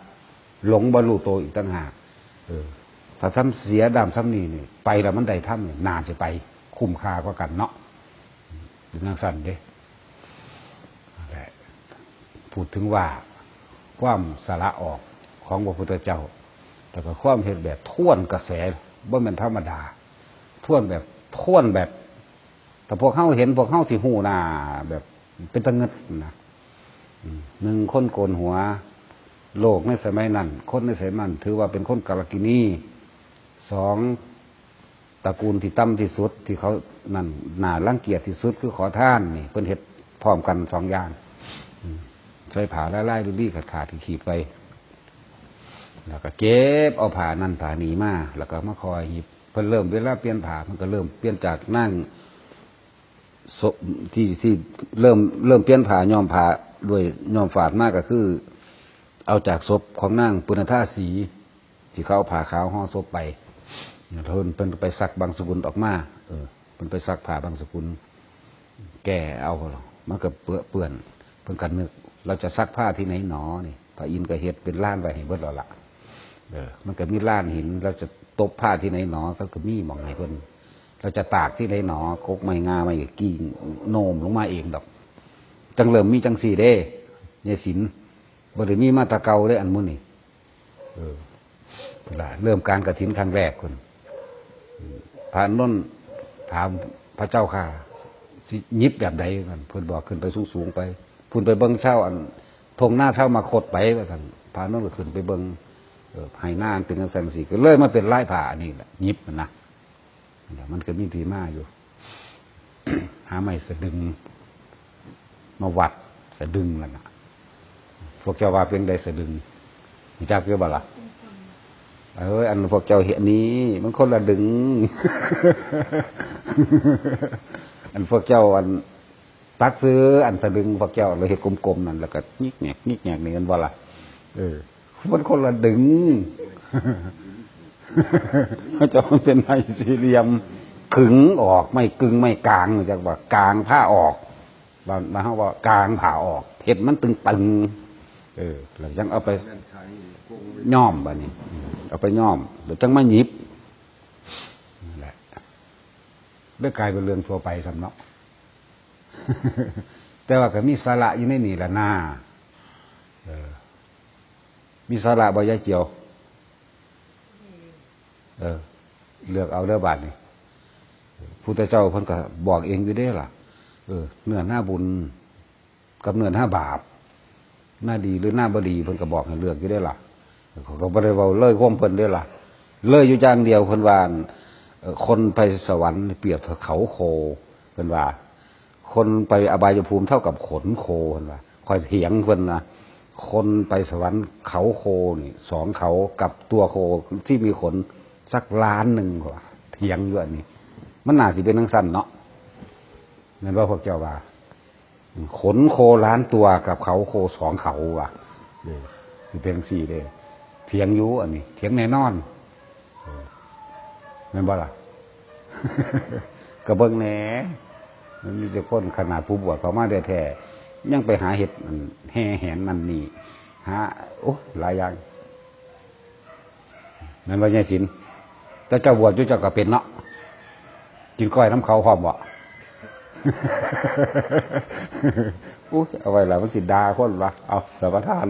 ຫຼົງບໍ່ຮູ້ໂຕອີກຕ່າງຫາກ. ເອີ ຖ້າຊຳເສຍດ້າມຊຳນີ້ນີ້ ໄປແລ້ວມັນໄດ້ທຳນີ້ ໜ້າຈະໄປ ຄຸ້ມຄ່າກວ່າກັນເນາະ. ເປັນຈັ່ງຊັ້ນເດ້. ແລະ ພູດເຖິງວ່າຄວາມສະຫຼະອອກຂອງພະພຸດທະເຈົ້າ ແລ້ວກໍຄວາມເຮັດແບບທວນກະແສ ບໍ່ແມ່ນທຳມະດາ ທວນແບບ ທວນແບບ ຖ້າພວກເຮົາເຫັນ ພວກເຮົາຊິຮູ້ໜ້າແບບເປັນຕາງຶດນະ. ອືມ ໜຶ່ງ ຄົນໂກນຫົວ ໂລກໃນສະໄໝນັ້ນ ຄົນໃນສະໄໝນັ້ນຖືວ່າເປັນຄົນກາລະກິນີ. ສອງ ຕະກູນທີ່ຕ່ຳທີ່ສຸດ ທີ່ເຂົານັ້ນໜ້າລັງກຽດທີ່ສຸດ ຄືຂໍທານນີ້ ເພິ່ນເຮັດພ້ອມກັນສອງຢ່າງ. ອືມ ໃສ່ຜ້າລາຍໆ ລີໆ ຂາດໆ ຂີດໆ ໄປ ແລ້ວກໍເກັບເອົາຜ້ານັ້ນຜ້ານີ້ມາ ແລ້ວກໍມາຄ່ອຍຮີບ. ເພິ່ນເລີ່ມ ເວລາປ່ຽນຜ້າ ເພິ່ນກໍເລີ່ມປ່ຽນຈາກນາງ ສົບ ທີ່ ທີ່ເລີ່ມ ເລີ່ມປ່ຽນຜ້າ ຍ້ອມຜ້າດ້ວຍ ຍ້ອມຟາດມາ ກໍຄືເອົາຈາກສົບຂອງນາງປຸນນະທາສີ ທີ່ເຂົາເອົາຜ້າຂາວຫໍ່ສົບໄປ. ເພິ່ນ ເພິ່ນໄປຊັກບັງສະກຸນອອກມາ ເອີ ເພິ່ນໄປຊັກຜ້າບັງສະກຸນ ແກ່ເອົາ ມັນກໍເປື້ອນ ເພິ່ນກໍນຶກ ເຮົາຈະຊັກຜ້າທີ່ໃນໜໍນີ້? ພະອິນກໍເຮັດເປັນລານໄວ້ໃຫ້ເບິດແລ້ວລະ. ເອີ ມັນກໍມີລານຫີນ ເຮົາຈະຕົບຜ້າທີ່ໃນໜໍ? ເຂົາກໍມີໝ່ອງໃຫ້ເພິ່ນ. ເຮົາຈະຕາກທີ່ໃດໜໍ? ກົກໄມ້ ງ່າໄມ້ ກໍກີ່ໂນ້ມລົງມາເອງດອກ. ຈັ່ງເລີ່ມມີຈັ່ງຊີ້ເດ້ ຍາຍສິນ ບໍ່ໄດ້ມີມາແຕ່ເກົ່າເດ້ ອັນໝູ່ນີ້. ເອີ ພຸ້ນລະ ເລີ່ມການກະຖິນຄັ້ງແລກພຸ້ນ ພະອານົນຖາມ ພະເຈົ້າຂ້າ ຊິຫຍິບແບບໃດ? ເພິ່ນບອກ ຂຶ້ນໄປສູງໆ ໄປ ພຸ້ນໄປເບິ່ງຊາວອັນ ທົ່ງນາຊາວມະຄົດໄປ ວ່າຊັ້ນ. ພະອານົນກໍຂຶ້ນໄປເບິ່ງ ເອີ ໄຮ່ນາມັນເປັນຈັ່ງຊັ້ນຈັ່ງຊີ້ ກໍເລີຍມາເປັນລາຍຜ້າອັນນີ້ແຫຼະ ຫຍິບຫັ້ນນະ. ມັນກໍມີທີ່ມາຢູ່ ຫາໄມ້ສະດຶງ ມາວັດສະດຶງນັ້ນນະ. ພວກເຈົ້າວ່າເປັນໃດສະດຶງ? ຮູ້ຈັກຢູ່ບໍ່ລະ? ເອີຍ ອັນພວກເຈົ້າເຮັດນີ້ມັນຄົນລະດຶງ. ອັນພວກເຈົ້າ ອັນ ຕັກຊື້ອັນສະດຶງພວກເຈົ້າ ແລ້ວເຮັດກົມໆນັ້ນ ແລ້ວກໍຍິກແຫຍກ ຍິກແຫຍກນີ້ ແມ່ນບໍ່ລະ? ເອີ ມັນຄົນລະດຶງ. ເຈົ້າ ມັນເປັນໄມ້ສີ່ຫຼ່ຽມ ຂຶງອອກ ໄມ້ກຶງ ໄມ້ກາງ ຮູ້ຈັກບໍ່? ກາງພາອອກ ບ້ານ ບ້ານເຮົາວ່າກາງພາອອກ ເຮັດມັນຕຶງໆ ເອີ ແລ້ວຈັ່ງເອົາໄປຍ້ອມ ບາດນີ້ ເອົາໄປຍ້ອມ ແລ້ວຈັ່ງມາຫຍິບ ນັ້ນແຫຼະ ເລີຍກາຍເປັນເລື່ອງທົ່ວໄປຊ້ຳເນາະ. ແຕ່ວ່າກໍມີສາລະຢູ່ໃນນີ້ລະນາ. ເອີ ມີສາລະບໍ່ ຍາຍຈຽວ? ເອີ ເລືອກເອົາເດີບາດນີ້. ພຸດທະເຈົ້າເພິ່ນກໍບອກເອງຢູ່ເດ້ລະ ເອີ ເນື້ອນາບຸນກັບເນື້ອນາບາບ ນາດີຫຼືນາບໍ່ດີ ເພິ່ນກໍບອກໃຫ້ເລືອກຢູ່ເດ້ລະ. ເຂົາກໍບໍ່ໄດ້ເວົ້າເລີຍຄວາມເພິ່ນເດ້ລະ ເລີຍຢູ່ຢ່າງດຽວ ເພິ່ນວ່າ ເອີ ຄົນໄປສະຫວັນປຽບເທົ່າເຂົາໂຄ ເພິ່ນວ່າ ຄົນໄປອະບາຍະພູມເທົ່າກັບຂົນໂຄ ເພິ່ນວ່າ. ຂ້ອຍຖຽງເພິ່ນນະ ຄົນໄປສະຫວັນເຂົາໂຄນີ້ ສອງເຂົາ ກັບຕົວໂຄທີ່ມີຂົນ ສັກລ້ານໜຶ່ງ ຂ້ອຍວ່າ ຖຽງຢູ່ອັນນີ້. ມັນໜ້າຊິເປັນຈັ່ງຊັ້ນເນາະ ແມ່ນບໍ່ພວກເຈົ້າວ່າ? ຂົນໂຄລ້ານຕົວກັບເຂົາໂຄສອງເຂົາວ່າ ເອີ ຊິເປັນຈັ່ງຊີ້ເດ້. ຖຽງຢູ່ອັນນີ້ ຖຽງແນ່ນອນ ເອີ ແມ່ນບໍ່ລະ? ກໍເບິ່ງແດ່ ມັນມີແຕ່ຄົນ ຂະໜາດຜູ້ບວດເຂົ້າມາແທ້ໆ ຍັງໄປຫາເຮັດອັນແຫ່ແຫນນັ້ນນີ້ ຫາ ໂອ້ ຫຼາຍຢ່າງ. ແມ່ນບໍ່ຍາຍສິນ? ແຕ່ເຈົ້າບວດຢູ່ເຈົ້າກໍເປັນເນາະ ກິນກ້ອຍນຳເຂົາພ້ອມບໍ່? ອຸ້ຍ ເອົາໄວ້ລະ ມັນຊິດ່າຄົນວະ. ເອົາ ສະປະທານ.